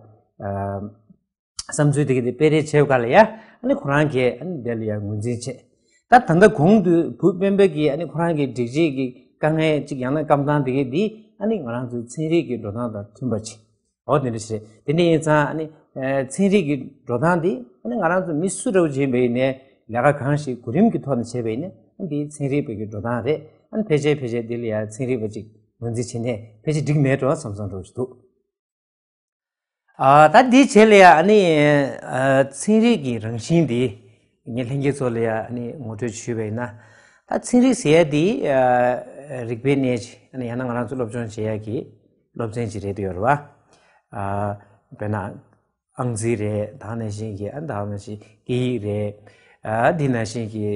བསམ་ཚུལ་དེ་ག་དེ་སྤེལ་རེས་བྱས་པ་ག་ལ་ཡ་ཨ་ནི་ཁོ་རང་གིས་ཨ་ནི་དེ་ལ་ཡ་ངོས་འཛིན་བྱས། ད་ད་ལྟ་གོང་དུ་བུ་སྤེན་པ་གིས་ཨ་ནི་ཁོ་རང་གི་སྒྲིག་ཆས་ཀྱི་དཀའ་ངལ་ཅིག་ཡང་ན་སྐམ་སྟངས་དེ་ག་དེ་ཨ་ནི་ང་རང་ཚོའི་ཚན་རིག་གི་འགྲོ་སྟངས་དང་མཐུན་པ་ཅིག་འོ་དེ་འདྲ་ཞིག་རེད། དེ་འདྲ་ཡིན་ཙང་ཨ་ནི་ཨ་ཚན་རིག་གི་འགྲོ་སྟངས་འདི་ཨ་ནི་ང་རང་ཚོ་མི་སུ་འདྲ་བོ་ཅིག་ཡིན་པ་ཡིན་ནའི་ལས་ཀ་གང་ཞིག་གོ་རིམ་གྱི་ཐོག་ནས་བྱས་པ་ཡིན་ན་ཨ་འདི་ཚན་རིག་པ་གི་འགྲོ་སྟངས་རེད། ཨ་ནི་ཕལ་ཆེར་ཕལ་ཆེར་འདི་ལ་ཡང་ཚན་རིག་པ་ཅིག་ངོས་འཛིན་བྱས་ནས་ཕལ་ཆེར་འགྲིག་མེད་འགྲོ་བསམ་བསམ་འདྲ་བོ་ཞིག་འདུག་ཨ་ད་འདིའི་རྗེས་ལ་ཡང་ཨ་ནི་ཨ་ཚན་རིག་གི་རང་བཞིན་འདི་ངས་ལྷན་རྒྱས་ཚོ་ལ་ཡང་ཨ་ནི་ངོ་སྤྲོད་ཞུས་པ་ཡིན་ན། ད་ཚན་རིག་ཟེར་ཡ་འདི་ཨ་རིག་པའི་གནས་ཅིག་ཨ་ནི་ཡང་ན་ང་རང་ཚོ་སློབ་སྦྱོང་བྱེད་ཡ་གི་སློབ་ཚན་ཅིག་རེད་འདུག་ཡོད་རེད་བ། ཨ་དཔེར་ན་ཨང་རྩིས་རེད། ད་ག་ནང་བཞིན་གྱི་ཨ་ད་ག་ནང་བཞིན་སྐད་ཡིག་རེད། ཨ་འདི་ནང་བཞིན་གྱི་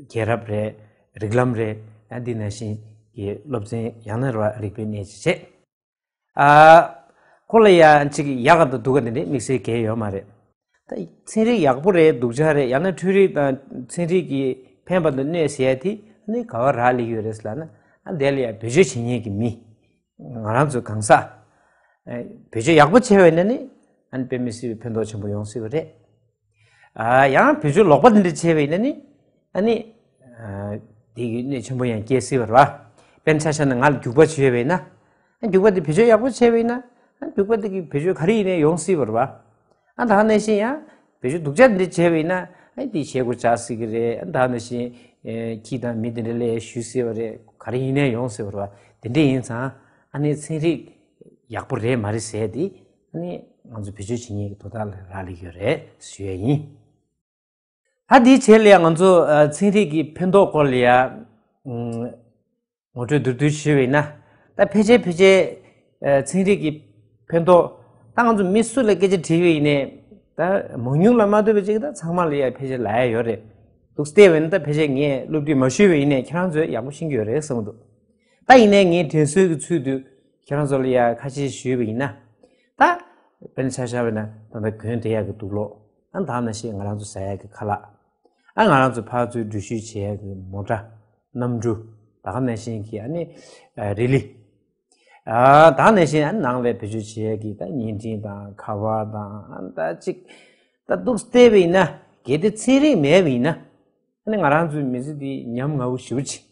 རྒྱལ་རབས་རེད། རིགས་ལམ་རེད། ཨ་འདི་ནང་བཞིན་གྱི་སློབ་ཚན་ཡང་ན་རེད་བ་རིག་པའི་གནས་ཅིག་བྱས། ཨ་ཁོ་ལ་ཡང་ཅིག་ཡག་ག་དང་སྡུག་ག་དེ་འདྲའི་དམིགས་བསལ་གང་ཡང་ཡོད་མ་རེད། ད་ཚན་རིག་ཡག་པོ་རེད་སྡུག་ཅག་རེད་ཡང་ན་འཕྲུལ་རིག་དང་ཚན་རིག་གི་ཕན་པ་དང་གནོད་ཟེར་ཡ་དེ་ཨ་ནི་ག་བ་རག་ལས་ཀྱི་ཡོད་རེད་ཟེར་ལབ་ན་ཨ་དེ་ལ་ཡང་བེད་སྤྱོད་བྱེད་མཁན་གྱི་མི་ང་རང་ཚོ་གང་ཟག་ཨ་བེད་སྤྱོད་ཡག་པོ་བྱས་པ་ཡིན་ན་ནི་ཨ་ནི་དཔེ་མི་སྲིད་པའི་ཕན་ཐོགས་ཆེན་པོ་ཡོང་སྲིད་པ་རེད། ཨ་ཡང་བེད་སྤྱོད་ལོག་པ་འདི་འདྲ་བྱས་པ་ཡིན་ན་ནི་ཨ་ནི་ཨ་དེ་གི་གནོད་ཆེན་པོ་ཡང་སྐྱེལ་སྲིད་པ་རེད་བ། དཔེར་ན་ཆ་བཞག་ན་ང་ལ་རྒྱུག་པ་བྱས་པ་ཡིན་ན་ཨ་རྒྱུག་པ་དེ་བེད་སྤྱོད་ཡག་པོ་བྱས་པ་ཡིན་ན་ཨ་རྒྱུག་པ་དེ་གི་བེད་སྤྱོད་ག་རེ་ཡིན་ནའི་ཡོང་སྲིད་པ་རེད་བ། ཨ་ད་ག་ནང་བཞིན་ཡང་བེད་སྤྱོད་སྡུག་ཅག་འདི་འདྲ་བྱས་པ་ཡིན་ན་ཨ་དེ་བྱེད་སྒོ་བཅག་སྲིད་ཀྱི་རེད། ཨ་ད་ག་ནང་བཞིན་ཨ་ཁྱི་དང་མི་དེ་འདྲ་ལས་ཞུ་སྲིད་པ་རེད། ག་རེ་ཡིན་ནའི་ཡོང་སྲིད་པ་རེད་བ། དེ་འདྲ་ཡིན་ཙང་ཨ་ནི་ཚན་རིག་ཡག་པོ་རེད་མ་རེད་ཟེར་དེ་ཨ་ནི་ང་ཚོ་བེད་སྤྱོད་བྱེད་མཁན་གྱི་དོ་བདག་ལ་རག་ལས་ཀྱི་ཡོད་རེད་ཞུ་ཡ་ཡིན། ད་དེའི་རྗེས་ལ་ཡང་ང་ཚོ་ཨ་ཚན་རིག་གི་ཕན་ཐོགས་སྐོར་ལ་ཡང་ཨ་ངོ་སྤྲོད་མདོར་བསྡུས་ཞུས་པ་ཡིན་ན། ད་ཕལ་ཆེར་ཕལ་ཆེར་ཨ་ཚན་རིག་གི་ཕན་ཐོགས་ད་ང་ཚོ་མི་སུ་ལ་སྐད་ཆ་དྲིས་པ་ཡིན་ནའི་ད་མང་ཉུང་ལ་མ་ལྟོས་པ་ཅིག་ད་ཚང་མ་ལ་ཡང་ཕལ་ཆེར་ལབ་ཡ་ཡོད་རེད་འདུག་སྟེ། བས་ན་ད་ཕལ་ཆེར་ངས་སློབ་ཁྲིད་མ་ཞུས་པ་ཡིན་ནའི་ཁྱེད་རང་ཚོས་ཡག་པོ་ཤེས་ཀྱི་ཡོད་རེད་བསམ་གྱི་འདུག་ད་ཡིན་ནའི་ངས་དྲན་གསོའི་གི་ཚུལ་དུ་ཁྱེད་རང་ཚོ་ལ་ཡང་ཁ་ཤས་ཞུས་པ་ཡིན་ན། ད་དཔེར་ན་ཆ་བཞག་པ་ཡིན་ན་ད་ལྟ་གོན་བསྡད་ཡག་གི་དུག་ལོག་ཨ་ད་ནང་བཞིན་ང་རང་ཚོ་ཟ་ཡག་གི་ཁ་ལག་ཨ་ང་རང་ཚོ་ཕར་ཚུར་འགྲུལ་བཞུད་བྱེད་ཡག་གི་མོ་ཊ་གནམ་གྲུ་ད་ག་ནང་བཞིན་གྱི་ཨ་ནི་ཨ་རི་ལི་ཨ་ད་ནང་བཞིན་ཨ་ནང་ལ་བེད་སྤྱོད་བྱེད་ཡག་གི་ད་བརྙན་འཕྲིན་དང་ཁ་པར་དང་ཨ་ད་ཅིག་ད་འདུག་སྟེ་བས་ན་གལ་ཏེ་ཚན་རིག་མེད་པ་ཡིན་ན་ཨ་ནི་ང་རང་ཚོའི་མི་ཚེ་འདི་ཉམ་ང་བོ་ཞེ་པོ་ཅིག་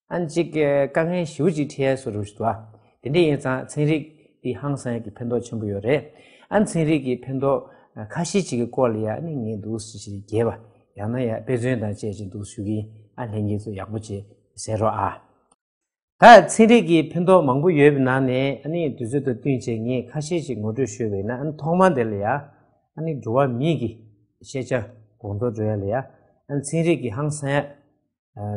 ཨ་ནི་གཅིག་གི་དཀའ་ངལ་ཞེ་པོ་ཅིག་འཕྲད་ཡ་བཟོ་འདྲ་ཞིག་འདུག་ཨ། དེ་འདྲ་ཡིན་ཙང་ཚན་རིག་འདི་ཧང་སང་ཡ་གི་ཕན་ཐོགས་ཆེན་པོ་ཡོད་རེད། ཨ་ནི་ཚན་རིག་གི་ཕན་ཐོགས་ཁ་ཤས་ཅིག་གི་སྐོར་ལ་ཡ་ཨ་ནི་ངས་འདུག་སེ་ཞིག་རྒྱས་པ་ཡང་ན་ཡ་དཔེ་མཚོན་དང་བཅས་ཅིག་འདུག་ཞུ་གི་ཡིན། ཨ་ལྷན་རྒྱས་ཚོ་ཡག་པོ་བྱས་གསན་རོགས་ཨ། ད་ཚན་རིག་གི་ཕན་ཐོགས་མང་པོ་ཡོད་པའི་ནང་ནས་ཨ་ནི་དུས་ཚོད་དང་བསྟུན་བྱས་ངས་ཁ་ཤས་ཤིག་ངོ་སྤྲོད་ཞུས་པ་ཡིན་ན། ཨ་ནི་ཐོག་མ་དེ་ལ་ཡ་ཨ་ནི་འགྲོ་བ་མིའི་གི་ཤེས་བྱ་གོང་མཐོར་འགྲོ་ཡ་ལ་ཡ་ཨ་ནི་ཚན་རིག་གི་ཧང་སང་ཡ་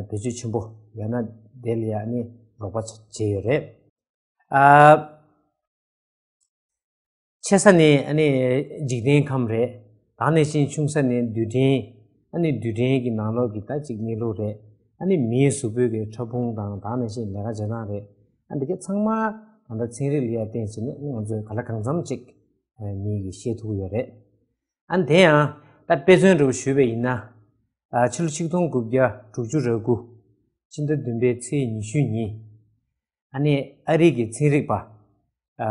བེད་སྤྱོད་ཆེན་པོ་ཡང་ན་ དེ་ལ་ཡང་ནི་རོགས་པ་བྱས་ཡོད་རེད། ཨ། ཆེ་ས་ནི་ཨ་ནི་འཇིག་རྟེན་ཁམས་རེད། དེ་ནང་བཞིན་ཆུང་ས་ནི་རྡུལ་ཕྲན། ཨ་ནི་རྡུལ་ཕྲན་གྱི་ནང་ལོགས་ཀྱི་ད་ཅིག་གནས་ལུགས་རེད། ཨ་ནི་མིའི་གཟུགས་པོའི་གི་ཕྲ་ཕུང་དང་དེ་ནང་བཞིན་ལས་ཀ་བྱེད་སྟངས་རེད། ཨ་འདི་ག་ཚང་མ་ད་ལྟ་ཚན་རིག་ལ་ཡ་བརྟེན་བྱས་ནས་ང་ཚོས་ག་ལ་གང་འཚམ་ཅིག་མིའི་གི་ཤེས་ཐུབ་ཀྱི་ཡོད་རེད། ཨ་ནི་དེ་ཡང་ད་དཔེ་མཚོན་འདྲ་བོ་ཞུས་པ་ཡིན་ན། ཨ་ཕྱི་ལོ་ཆིག་སྟོང་དགུ་བརྒྱ་དྲུག་ཅུ་རེ་དགུ། ཕྱི་ཟླ་བདུན་པའི་ཚེས་ཉི་ཤུ་ཉིན། ཨ་ནི་ཨ་རི་གི་ཚན་རིག་པ། ཨ་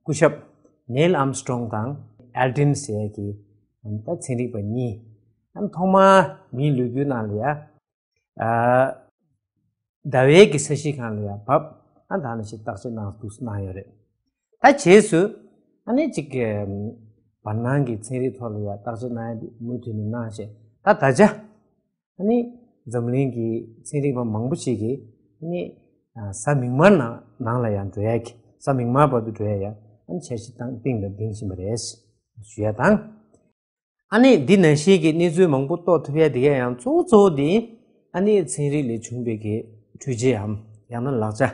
སྐུ་ཞབས་ནེལ་ཨམ་སི་ཊོང་དང་ཨལ་ཏིན་ཟེར་ཡ་གི་ད་ཚན་རིག་པ་གཉིས། ཨ་ཐོག་མར་མིའི་ལུས་རྒྱུད་ནང་ལ་ཡ། ཨ་ཟླ་བའི་གི་ས་གཞི་སྒང་ལ་ཡ་བབས། ཨ་ད་ནང་བཞིན་བརྟག་དཔྱད་གནང་འདུག་གནང་ཡོད་རེད། ད་རྗེས་སུ་ཨ་ནི་གཅིག་གི་བར་སྣང་གི་ཚན་རིག་ཐོག་ལ་ཡ་བརྟག་དཔྱད་གནང་ཡ་དེ་མུ་མཐུད་ནས་གནང་བྱས། ད་ད་ཆ་ཨ་ནི་འཛམ་གླིང་གི་ཚན་རིག་པ་མང་པོ་ཞིག་གིས་ཨ་ནི་ཨ་གཟའ་མིག་དམར་ནང་ནང་ལ་ཡང་འགྲོ་ཡ་གི་གཟའ་མིག་དམར་བར་དུ་འགྲོ་ཡ་ཡ་ཨ་ནི་འཆར་གཞི་བཏང་སྟེང་ལ་འདིང་བཞིན་པ་རེད་ཞུ་ཡ་དང་། ཨ་ནི་འདི་ནང་བཞིན་གྱི་གནས་ཚུལ་མང་པོ་རྟོགས་ཐུབ་ཡ་དེ་ག་ཡང་གཙོ་བོ་གཙོ་བོ་དེ་ཨ་ནི་ཚན་རིག་ལས་བྱུང་བའི་གི་འཕྲུལ་ཆས་འམ་ཡང་ན་ལག་ཆ།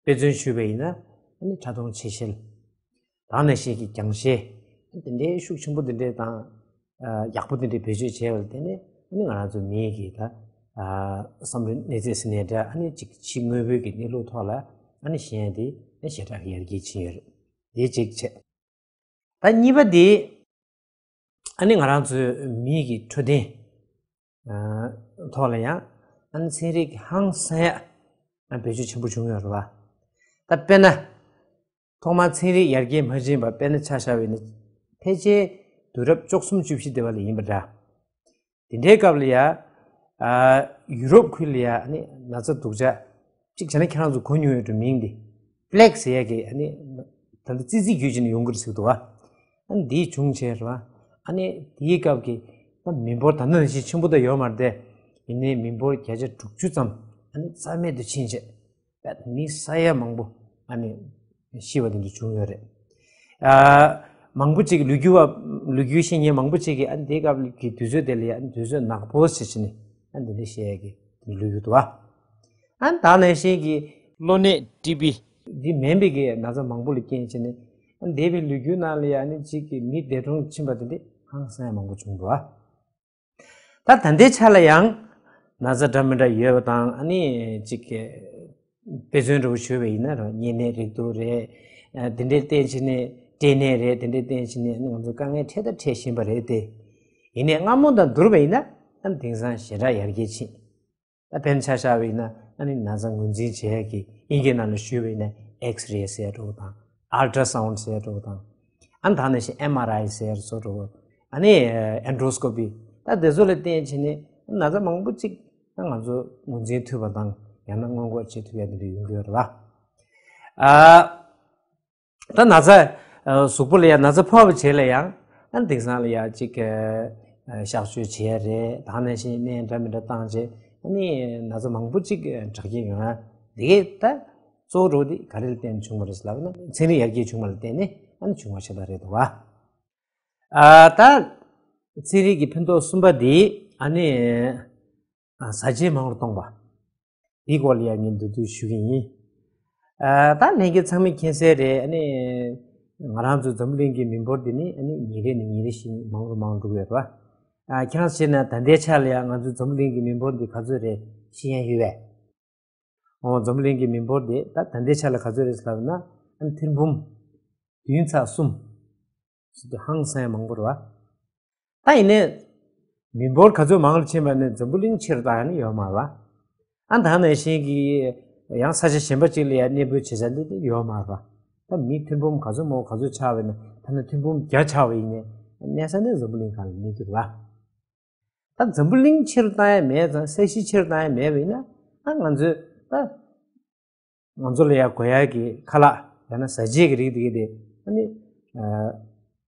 དཔེ་མཚོན་ཞུས་པ་ཡིན་ན་ཨ་ནི་ཕྲ་མཐོང་ཆེ་ཤེལ། དེ་ནང་བཞིན་གྱི་རྒྱང་ཤེལ། དེ་འདྲའི་ཤུགས་ཆེན་པོ་དེ་འདྲའི་དང་། ཨ་ཡག་པོ་དེ་འདྲའི་བེད་སྤྱོད་བྱས་པ་ལ་བརྟེན་ནས་ཨ་ནི་ང་རང་ཚོ་མིའི་གི་ད་ཨ་བསམ་བློའི་གནས་ཚད་ཟེར་ནའི་འདྲ། ཨ་ནི་གཅིག་ཕྱི་དངོས་པོའི་གི་གནས་ལུགས་ཐོག་ལ་ཨ་ནི་ཤེས་ཡ་དེ་ཨ་ཞེ་དྲག་གི་ཡར་རྒྱས་ཕྱིན་ཡོད་རེད། དེ་གཅིག་བྱས། ད་གཉིས་པ་དེ། ཨ་ནི་ང་རང་ཚོའི་མིའི་གི་འཕྲོད་བསྟེན་ཨ་ཐོག་ལ་ཡང་ཨ་ནི་ཚན་རིག་གི་ཧང་སང་ཡ་ཨ་བེད་སྤྱོད་ཆེན་པོ་བྱུང་ཡོད་རེད་བ། ད་དཔེར་ན། ཐོག་མར་ཚན་རིག་ཡར་རྒྱས་མ་ཕྱིན་པ་དཔེར་ན་ཆ་བཞག་པ་ཡིན་ན། ཕལ་ཆེར་དུས་རབས་བཅུ་གསུམ་བཅུ་བཞི་དེ་བ་ལ་ཡིན་པ་འདྲ། དེ་འདྲའི་སྐབས་ལ་ཡ། ཨ་ཡུ་རོབ་ཁུལ་ལ་ཡ་ཨ་ནི་ན་ཚ་སྡུག་ཅག་གཅིག་བྱས་ན་ཁྱེད་རང་ཚོ་གོ་མྱོང་ཡོད་འགྲོ། མིང་འདི་པི་ལེག་ཟེར་ཡ་གི་ཨ་ནི་ད་ལྟ་ཙི་ཙི་རྒྱུད་ཅིག་ནས་ཡོང་གི་རེད་ཟེར་གི་འདུག་བ། ཨ་ནི་འདི་བྱུང་བྱས་རེད་བ། ཨ་ནི་དེའི་སྐབས་ཀྱི་ད་མི་འབོར་ད་ནང་བཞིན་ཆེན་པོ་ད་ཡོད་མ་རེད་དེ། ཡིན་ནའི་མི་འབོར་བརྒྱ་ཆ་དྲུག་ཅུ་ཙམ་ཨ་ནི་རྩ་མེད་དུ་ཕྱིན་བྱས། མི་ས་ཡ་མང་པོ་ཨ་ནི་ཤི་བ་དེ་འདྲ་བྱུང་ཡོད་རེད། ཨ་མང་པོ་ཅིག་ལོ་རྒྱུས་པ་ལོ་རྒྱུས་ཤེས་མཁན་མང་པོ་ཅིག་གིས་ཨ་ནི་དེའི་སྐབས་ཀྱི་དུས་ཚོད་དེ་ལ་ཡ་ཨ་ནི་དུས་ཚོད་ནག་པོ་ཞེས་བྱས་ནས་ཨ་ནི་འདི་འདྲ་བཤད་ཡ་གི་ལོ་རྒྱུས་འདུག་བ། ཨ་ནི་ད་ནང་བཞིན་གྱི་གློ་ནད་ཊི་བི་འདི་མིན་པའི་གི་ན་ཚ་མང་པོ་ལ་རྐྱེན་བྱས་ནས་ཨ་ནི་འདས་པའི་ལོ་རྒྱུས་ནང་ལ་ཡ་ཨ་ནི་གཅིག་གི་མི་འདས་གྲོངས་ཕྱིན་པ་དེ་འདྲ་ཧང་སང་ཡ་མང་པོ་བྱུང་འདུག་བ། ད་ད་ལྟའི་ཆ་ལ་ཡང་ན་ཚ་འདྲ་མི་འདྲ་ཡོད་པ་དང་ཨ་ནི་གཅིག་གི་དཔེ་མཚོན་འདྲ་བོ་ཞུས་པ་ཡིན་ན་རང་གཉན་ནད་རེག་དུག་རེད། ཨ་དེ་འདྲའི་བརྟེན་བྱས་ནས་སྐྲན་ནད་རེད། དེ་འདྲའི་བརྟེན་བྱས་ནས་ཨ་ནི་ང་ཚོ་དཀའ་ངལ་འཕྲད་ད་འཕྲད་བཞིན་པ་རེད་དེ། ཡིན་ནའི་སྔ་མོ་དང་བསྡུར་བ་ཡིན་ན་ཨ་ནི་དེང་སང་ཞེ་དྲག་ཡར་རྒྱས་ཕྱིན། ད་དཔེར་ན་ཆ་བཞག་པ་ཡིན་ན་ཨ་ནི་ན་ཚ་ངོས་འཛིན་བྱེད་ཡག་གི་དབྱིན་སྐད་ནང་ལ་ཞུས་པ་ཡིན་ན་ཨེགས་རེ་ཟེར་འདྲ་བོ་དང་ཨལ་ཊ་སའུན་ཌི་ཟེར་འདྲ་བོ་དང་། ཨ་ནི་ད་ནང་བཞིན་ཨེམ་ཨར་ཨའི་ཟེར་བཟོ་འདྲ་བོ། ཨ་ནི་ཨེན་ཌོ་སི་ཀོ་པི། ད་དེ་ཚོ་ལ་བརྟེན་བྱས་ནས་ན་ཚ་མང་པོ་ཅིག་ད་ང་ཚོ་ངོས་འཛིན་ཐུབ་པ་དང་ཡང་ན་སྔོན་འགོག་བྱེད་ཐུབ་ཡ་དེ་འདྲ་ཡོང་གི་ཡོད་རེད་བ། ཨ། ད་ན་ཚ་གཟུགས་པོ་ལ་ཡང་ན་ཚ་ཕོག་པའི་རྗེས་ལ་ཡང་ཨ་དེང་སང་ལ་ཡང་ཅིག་གཤག་བཅོས་བྱེད་ཡ་རེད། ད་ནང་བཞིན་ནད་འདྲ་མི་འདྲ་བཏང་རྗེས་ཨ་ནི་ན་ཚ་མང་པོ་ཅིག་དྲག་སྐྱེད་ཡོང་ཡ་འདི་གས་ད་གཙོ་བོ་འདྲ་བོ་འདི་ག་རེ་ལ་བརྟེན་ནས་བྱུང་བ་རེད་ཟེར་ལབ་ན་ཚན་རིག་ཡར་རྒྱས་བྱུང་བ་ལ་བརྟེན་ནས་ཨ་ནི་བྱུང་བ་ཞིག་ད་རེད་འདུག་བ། ཨ་ད་ཚན་རིག་གི་ཕན་ཐོགས་གསུམ་པ་འདི་ཨ་ནི། ཨ་བཟའ་བཅའ་མང་རུ་གཏོང་བ། འདིའི་སྐོར་ལ་ཡང་ངས་མདོར་བསྡུས་ཞུ་གི་ཡིན། ཨ་ད་ལྷན་རྒྱས་ཚང་མས་མཁྱེན་གསལ་རེད། ཨ་ནི་ང་རང་ཚོ་འཛམ་བུ་གླིང་གི་མི་འབོར་འདི་ནི་ཨ་ནི་ཉིན་རེ་ནས་ཉིན་རེ་བཞིན་མང་རུ་མང་རུ་འགྲོ་གི་ཡོད་རེད་བ། ཨ་ཁྱེད་རང་བྱས་ན་ད་ལྟའི་ཆ་ལ་ཡང་ང་ཚོ་འཛམ་བུ་གླིང་གི་མི་འབོར་འདི་ག་ཚོད་རེད་ཤེས་ཡ་ཡོད་པས། འོ་འཛམ་བུ་གླིང་གི་མི་འབོར་འདི་ད་ད་ལྟའི་ཆ་ལ་ག་ཚོད་རེད་ཟེར་ལབ་ན་ཨ་ནི་ཐེར་འབུམ་བདུན་ཚེག་གསུམ། ཟེར་དུས་ཧང་སང་ཡ་མང་པོ་རེད་བ། ད་ཡིན་ནའི། མི་འབོར་ག་ཚོད་མང་རུ་ཕྱིན་པ་ནས་འཛམ་བུ་གླིང་ཕྱིར་བཏང་ཡ་ནི་ཡོད་མ་རེད་བ། ཨ་ད་ནང་བཞིན་གྱི་ཡང་ས་ཆ་གཞན་པ་ཅིག་ལ་ཡ་གནས་སྤོས་བྱེད་ས་འདི་འདི་ཡོད་མ་རེད་བ། ད་མི་ཐེར་འབུམ་ག་ཚོད་མང་པོ་ག་ཚོད་ཆགས་པ་ཡིན་ན་ཐ་ན་ཐེར་འབུམ་བརྒྱ་ཆགས་པ་ཡིན་ནའི་གནས་ས་ནི་འཛམ་བུ་གླིང་སྒང་ལ་གནས་རྒྱུ་རེད་བ། ད་འཛམ་བུ་གླིང་ཕྱིར་བཏང་ཡ་མེད་ཙང་ས་གཞི་ཕྱིར་བཏང་ཡ་མེད་པ་ཡིན་ན་ཨ་ང་ཚོས་ད། ང་ཚོ་ལ་ཡ་དགོས་ཡ་གི་ཁ་ལག་ཡང་ན་བཟའ་བཅའ་གི་རིགས་དེ་གི་དེ་ཨ་ནི། ཨ་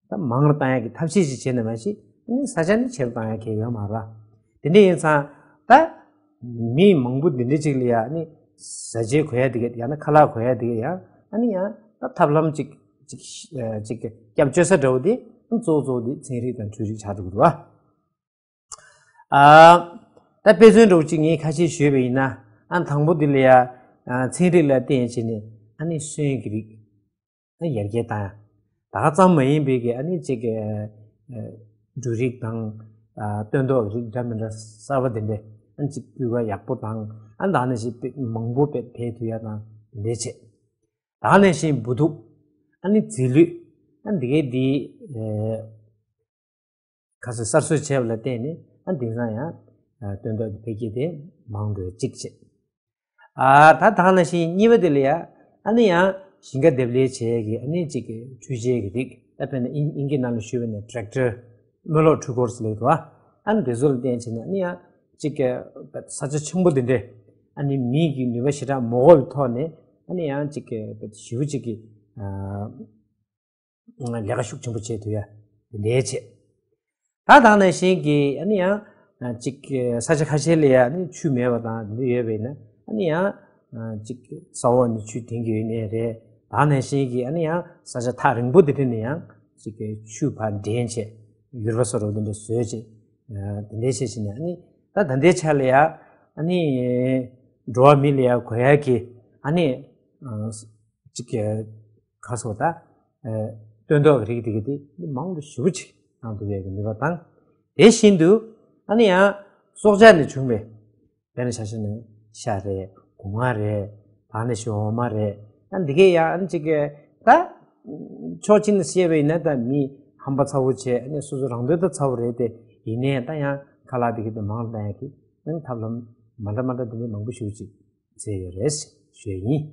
ད་མང་རུ་བཏང་ཡ་གི་ཐབས་ཤེས་ཅིག་བྱས་ནས་མ་གཞི་ཨ་ནི་ས་ཆ་ནི་ཕྱིར་བཏང་ཡ་གི་ཡོད་མ་རེད། དེ་འདྲ་ཡིན་ཙང་ད་མི་མང་པོ་འདི་འདྲ་ཅིག་ལ་ཡ་ཨ་ནི་བཟའ་བཅའ་དགོས་ཡ་དེ་གི་ཡང་ན་ཁ་ལག་དགོས་ཡ་དེ་གི་ཡང་ཨ་ནི་ཡང་ད་ཐབས་ལམ་ཅིག་ཅིག་ཨ་ཅིག་སྐྱབས་བཅོལ་ས་འདྲ་བོ་དེ་གཙོ་བོ་གཙོ་བོ་དེ་ཚན་རིག་དང་འཕྲུལ་རིག་ཆགས་འགྲོ་གི་འདུག་བ། ཨ། ད་དཔེ་མཚོན་འདྲ་བོ་གཅིག་ངས་ཁ་ཤས་ཞུས་པ་ཡིན་ན། ཨ་ ཨ་དང་པོ་དེ་ལ་ཡ་ཚན་རིག་ལ་བརྟེན་བྱས་ནས་ཨ་ནི་སོན་གྱི་རིགས་ཨ་ཡར་རྒྱས་བཏང་ཡ། ད་ག་ཙམ་མ་ཡིན་པའི་གི་ཨ་ནི་ཅིག་འབྲུ་རིགས་དང་སྟོན་ཐོག་རིགས་འདྲ་མི་འདྲ་གསར་པ་དེ་འདྲས་ཨ་ནི་ཅིག་སྤུས་ཀ་ཡག་པོ་དང་ཨ་ནི་ད་ནས་ཞིག་མང་པོ་སྤེལ་ཐུབ་ཡ་དང་དེ་འདྲས་བྱས། ད་ནས་ཞིག་འབུ་ཐུག་ཨ་ནི་རྫས་ལུད་ཨ་ནི་འདི་གའི་འདི། ཁ་སང་གསར་བཟོ་བྱས་པ་ལ་བརྟེན་ནས་ཨ་དེང་སང་ཡང་སྟོན་ཐོག་གི་འཕེལ་རྒྱས་དེ་མང་དུ་གཅིག་བྱས། ཨ་ད་ད་ནང་བཞིན་གཉིས་པ་དེ་ལ་ཡ་ཨ་ནི་ཡང་ཞིང་ཁ་འདེབས་ལས་བྱས་ཀྱི་ཨ་ནི་གཅིག་གི་འཕྲུལ་ཆས་ཀྱི་རིགས་ད་དཔེར་ན་ཨིན་ཨིན་སྐད་ནང་ལ་ཞུས་པ་ན་ཊེག་ཊར་རྨོ་ལགས་འཕྲུལ་འཁོར་ཟེར་ལབ་འདུག་ཨ་ནི་དེ་ཚོ་ལ་བརྟེན་བྱས་ནས་ཨ་ནི་ཡང་གཅིག་གི་ས་ཆ་ཆེན་པོ་དེ་འདྲས་ཨ་ནི་མི་གི་ནུས་པ་ཞེ་དྲག་མ་དགོས་པའི་ཐོག་ནས་ཨ་ནི་ཡང་གཅིག་གི་ཞེ་པོ་གཅིག་གི་ལས་ཀ་ཤུགས་ཆེན་པོ་བྱེད་ཐུབ་ཡ་དེ་འདྲའི་བྱེད། ད་དེ་ནང་བཞིན་གྱི་ཨ་ནི་ཡང་ཅིག་ས་ཆ་ཁ་ཤས་ལ་ཡ་ཨ་ནི་ཆུ་མེད་པ་དང་དེ་འདྲ་ཡོད་པ་ཡིན་ན་ཨ་ནི་ཡང་ཅིག་ས་འོག་ནས་ཆུ་འདྲེན་གྱི་ཡོད་ནའི་རེད། དེ་ནང་བཞིན་གྱི་ཨ་ནི་ཡང་ས་ཆ་ཐག་རིང་པོ་དེ་འདྲ་ནས་ཡང་ཅིག་ཆུ་ཕར་འདྲེན་བྱས་ཡུར་བ་སོགས་དེ་འདྲ་བཟོས་བྱས་དེ་འདྲའི་བྱས་བྱས་ནས་ཨ་ནི་ད་ད་ལྟའི་ཆ་ལ་ཡ་ཨ་ནི་འགྲོ་བ་མི་ལ་ཡ་དགོས་ཡ་གི་ཨ་ནི་ཅིག་ག་སོགས་ད། སྟོན་ཐོག་གི་རིགས་དེ་གི་དེ་མང་དུ་ཞེ་པོ་ཅིག་བཏང་ཐུབ་ཡས་ཀྱི་ནུས་པ་དང་། དེ་བཞིན་དུ་ཨ་ནི་ཡང་སྲོག་ཆགས་ནས་བྱུང་བའི་དཔེར་ན་ཆ་བཞག་ན་ཤ་རེད། སྒོ་ང་རེད། ད་ནི་ཞོ་འོ་མ་རེད། ཨ་འདི་གས་ཡང་ཨ་ནི་གཅིག་གི་ད་ཕྱོགས་གཅིག་ནས་བཤད་པ་ཡིན་ན་ད་མི་ཧམ་པ་ཚ་བོ་བྱས་ཨ་ནི་སོ་སོ་རང་འདོད་ད་ཚ་བོ་རེད་དེ་ཡིན་ནའི་ད་ཡང་ཁ་ལག་དེ་གི་དེ་མང་ལ་བཏང་ཡས་ཀྱི་ཨ་ནི་ཐབས་ལམ་མ་འདྲ་མ་འདྲ་དེ་འདྲའི་མང་པོ་ཞེ་པོ་ཅིག་བཙལ་ཡོད་རེད་ཞུ་ཡས་ཡིན།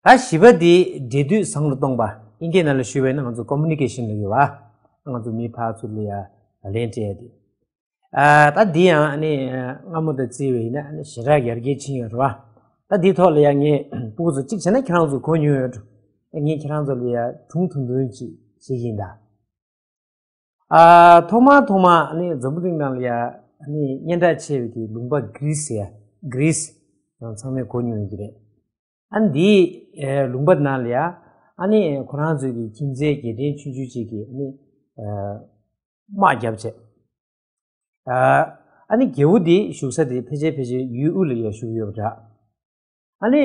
ད་བཞི་པ་འདི་འབྲེལ་མཐུད་བཟང་དུ་གཏོང་བ། ཨིན་སྐད་ནང་ལ་ཞུས་པ་ཡིན་ན་ང་ཚོ་ཀོ་མུ་ནི་ཀེ་ཤན་ལབ་ཡོད་པ། ང་ཚོ་མི་ཕར་ཚུར་ལ་ཡ་ལག་ལེན་སྤྲད་ཡ་དེ། ཨ་ད་འདི་ཡང་ཨ་ནི་སྔ་མོ་དང་བརྩིས་པ་ཡིན་ན་ཨ་ནི་ཞེ་དྲག་ཡར་རྒྱས་ཕྱིན་ཡོད་རེད་པ། ད་འདིའི་ཐོག་ལ་ཡ་ངས་སྤུ་གུ་ཚོ་གཅིག་བྱས་ན་ཁྱེད་རང་ཚོ་གོ་མྱོང་ཡོད་འགྲོ། ངས་ཁྱེད་རང་ཚོ་ལ་ཡ་སྒྲུང་ཐུང་ཐུང་ཅིག་བཤད་ཀྱི་ཡིན་ད། ཨ་ཐོག་མ་ཐོག་མ་ཨ་ནི་འཛམ་བུ་གླིང་ནང་ལ་ཡ་ཨ་ནི་སྙན་གྲགས་ཆེ་བའི་གི་ལུང་པ་གྷི་རི་སི་ཡ་གྷི་རི་སི་ཡང་ཚང་མས་གོ་མྱོང་ཡོད་ཀྱི་རེད། ཨ་ནི་འདིའི་ལུང་པ་ནང་ལ་ཡ་ཨ་ནི་ཁོ་རང་ཚོའི་གི་ཁྱིམ་མཚེས་རྒྱལ་ཕྲན་ཆུང་ཆུང་ཅིག་གིས་ཨ་ནི་དམག་བརྒྱབ་བྱས། ཨ་ནི་རྒྱལ་པོ་འདི་བཞུགས་ས་དེ་ཕལ་ཆེར་ཕལ་ཆེར་ཡུལ་དབུས་ལ་ཡ་བཞུགས་ཡོད་པ་འདྲ། ཨ་ནི་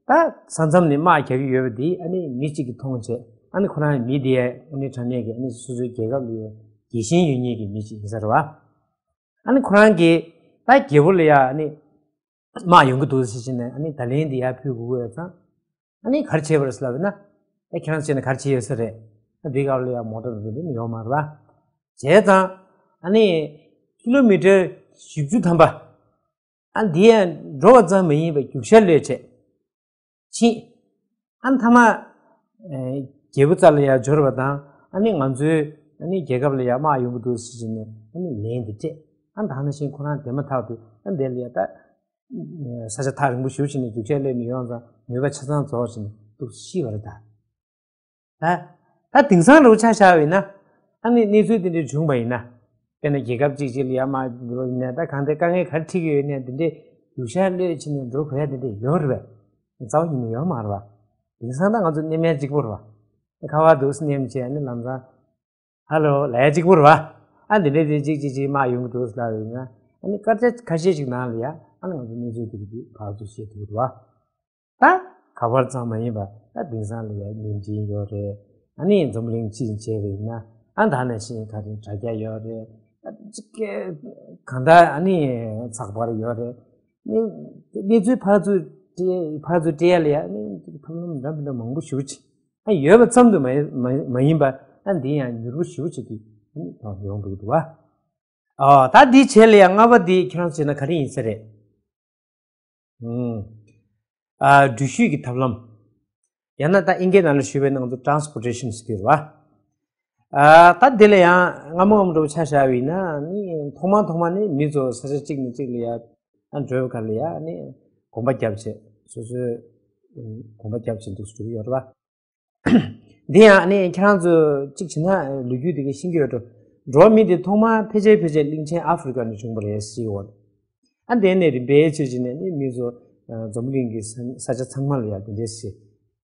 ད་ས་མཚམས་ནས་དམག་རྒྱག་གི་ཡོད་པ་འདི་ཨ་ནི་མི་གཅིག་གིས་མཐོང་བྱས་ཨ་ནི་ཁོ་རང་མི་དེ་ཨ་ནི་དྲང་གནས་ཀྱི་ཨ་ནི་སོ་སོའི་རྒྱལ་ཁབ་ལ་ཡ་རྒྱལ་ཞེན་ཡོད་མཁན་གྱི་མི་གཅིག་ཡིན་ས་རེད་བ། ཨ་ནི་ཁོ་རང་གིས་ད་རྒྱལ་པོ་ལ་ཡ་ཨ་ནི་དམག་ཡོང་གི་འདུག་ཟེར་བྱས་ནས་ཨ་ནི་ད་ལན་འདི་ཡར་ཕུལ་དགོས་ཀྱི་ཡོད་ཙང་། ཨ་ནི་ག་རེ་བྱས་པ་རེད་ཟེར་ལབ་ན། ཨ་ཁྱེད་རང་བྱས་ན་ག་རེ་བྱས་ཡོད་ས་རེད། ཨ་འདི་སྐབས་ལ་ཡ་མོ་ཊ་འདི་འདྲ་ཡོད་མ་རེད་པ། བྱས་ཙང་ཨ་ནི་ཀི་ལོ་མི་ཊར་བཞི་བཅུ་ཐམ་པ། ཨ་འདི་ཡང་འགྲོ་བ་ཙམ་མ་ཡིན་པར་རྒྱུག་ཤར་གློད་བྱས། ཕྱིན། ཨ་མཐའ་མ། རྒྱལ་པོ་རྩ་ལ་ཡར་འབྱོར་བ་དང་ཨ་ནི་ང་ཚོའི་ཨ་ནི་རྒྱལ་ཁབ་ལ་ཡར་དམག་ཡོང་གི་འདུག་ཟེར་བྱས་ནས་ཨ་ནི་ལན་དེ་སྤྲད། ཨ་ད་ནང་བཞིན་ཁོ་རང་དེ་མ་ཐག་ཏུ་ཨ་འདི་ལ་ཡ་ད། ས་ཆ་ཐག་རིང་པོ་ཞེ་པོ་ཅིག་ནས་རྒྱུག་ཤར་གློད་ནས་ཡོང་ཙང་ནུས་པ་ཆ་ཚང་རྫོགས་བྱས་ནས་འདུག་ཤི་བ་རེད་ད། ད། ད་དེང་སང་རུ་ཆ་བཞག་པ་ཡིན་ན། ཨ་ནི་གནས་ཚུལ་དེ་འདྲ་བྱུང་བ་ཡིན་ན། དཔེར་ན་རྒྱལ་ཁབ་གཅིག་གཅིག་ལ་ཡར་དམག་འགྲོ་ཡིན་ན་ད་གང་དེ་དཀའ་ངལ་ག་རེ་འཕྲད་ཀྱི་ཡོད་ནའི་དེ་འདྲའི་རྒྱུག་ཤར་གློད་བྱས་ནས་འགྲོ་དགོས་ཡ་དེ་འདྲ་ཡོད་རེད་པས། རྩ་བ་ཉིད་ནས་ཡོད་མ་རེད་པ། དེང་སང་ད་ང་ཚོ་གནས་མལ་གཅིག་པོ་རེད་པ། ཁ་པར་འདུག་སེ་མནན་བྱས་ཨ་ནི་ལམ་སང་། ཧ་ལོ་ལབ་ཡ་གཅིག་པོ་རེད་པ། ཨ་འདི་འདྲའི་དེ་གཅིག་གཅིག་གཅིག་དམག་ཡོང་གི་འདུག་ཟེར་ལབ་ཡོད་ན། ཨ་ནི་སྐར་ཆ་ཁ་ཤས་ཤིག་ནང་ལ་ཡ་ཨ་ནི་ང་ཚོ་གནས་ཚུལ་དེ་གི་དེ་ཕར་ཚུར་བཤད་ཐུབ་རེད་པ། ད་ཁ་པར་ཙམ་མ་ཡིན་པ་ད་དེང་སང་ལ་ཡ་བརྙན་འཕྲིན་ཡོད་རེད། ཨ་ནི་འཛམ་གླིང་སྤྱི་བྱས་པ་ཡིན་ན་ཨ་ད་ནང་བཞིན་ག་རེ་དྲ་རྒྱ་ཡོད་རེད། ཨ་ཅིག་གང་ལྟར་ཨ་ནི་ཚགས་པར་ཡོད་རེད། ཨ་ནི་གནས་ཚུལ་ཕར་ཚུར་སྤྲད་ཕར་ཚུར་སྤྲད་ཡ་ལ་ཡ་ཨ་ནི་ཐབས་ལམ་འདྲ་མི་འདྲ་མང་པོ་ཞེ་པོ་ཅིག་ཨ་ཡོད་པ་ཙམ་དུ་མ་ཡིན་མ་མ་ཡིན་པ་ཨ་འདི་ཡང་མྱུར་པོ་ཞེ་པོ་ཅིག་གིས་ཨ་ནི་ཐོག་ཡོང་འདུག་འདུག་བ། ཨ་ད་འདི་བྱས་ལ་ཡ་ལྔ་པ་འདི་ཁྱེད་རང་བྱས་ན་ག་རེ་ཡིན་ས་རེད། ཨ་འགྲུལ་བཞུད་ཀྱི་ཐབས་ལམ། ཡང་ན་ད་ཨིན་སྐད་ནང་ལ་ཞུས་པ་ཡིན་ན་ང་ཚོ་transportation་ཟེར་གྱི་རེད་པ། ཨ་ད་དེ་ལ་ཡང་སྔ་མོ་སྔ་མོ་འདྲ་པོ་ཆ་བཞག་པ་ཡིན་ན་ནི་ཐོག་མ་ཐོག་མ་ནི་མི་ཚོ་ས་ཆ་གཅིག་ནས་གཅིག་ལ་ཡ་ཨ་འགྲོ་བའི་སྐབས་ལ་ཡ་ནི་གོམ་པ་བརྒྱབ་བྱས་སོ་སོའི་གོམ་པ་བརྒྱབ་བྱས་འདུག་སེ་འགྲོ་གི་ཡོད་རེད་པ། འདི་ཡང་ནི་ཁྱེད་རང་ཚོ་གཅིག་བྱས་ན་ལོ་རྒྱུས་དེ་ག་ཤེས་ཀྱི་ཡོད་འགྲོ། འགྲོ་བ་མི་དེ་ཐོག་མར་ཕལ་ཆེར་ཕལ་ཆེར་གླིང་ཆེན་ཨ་ཧྥེ་རི་ཀ་ནས་བྱུང་བ་རེད་ཟེར་གྱི་ཡོད། ཨ་འདི་ནས་རིམ་པས་བྱས་བྱས་ནས་ནི་མི་ཚོ་འཛམ་བུ་གླིང་གི་ས་ས་ཆ་ཚང་མ་ལ་ཡ་དེ་འདྲས་ཤིག་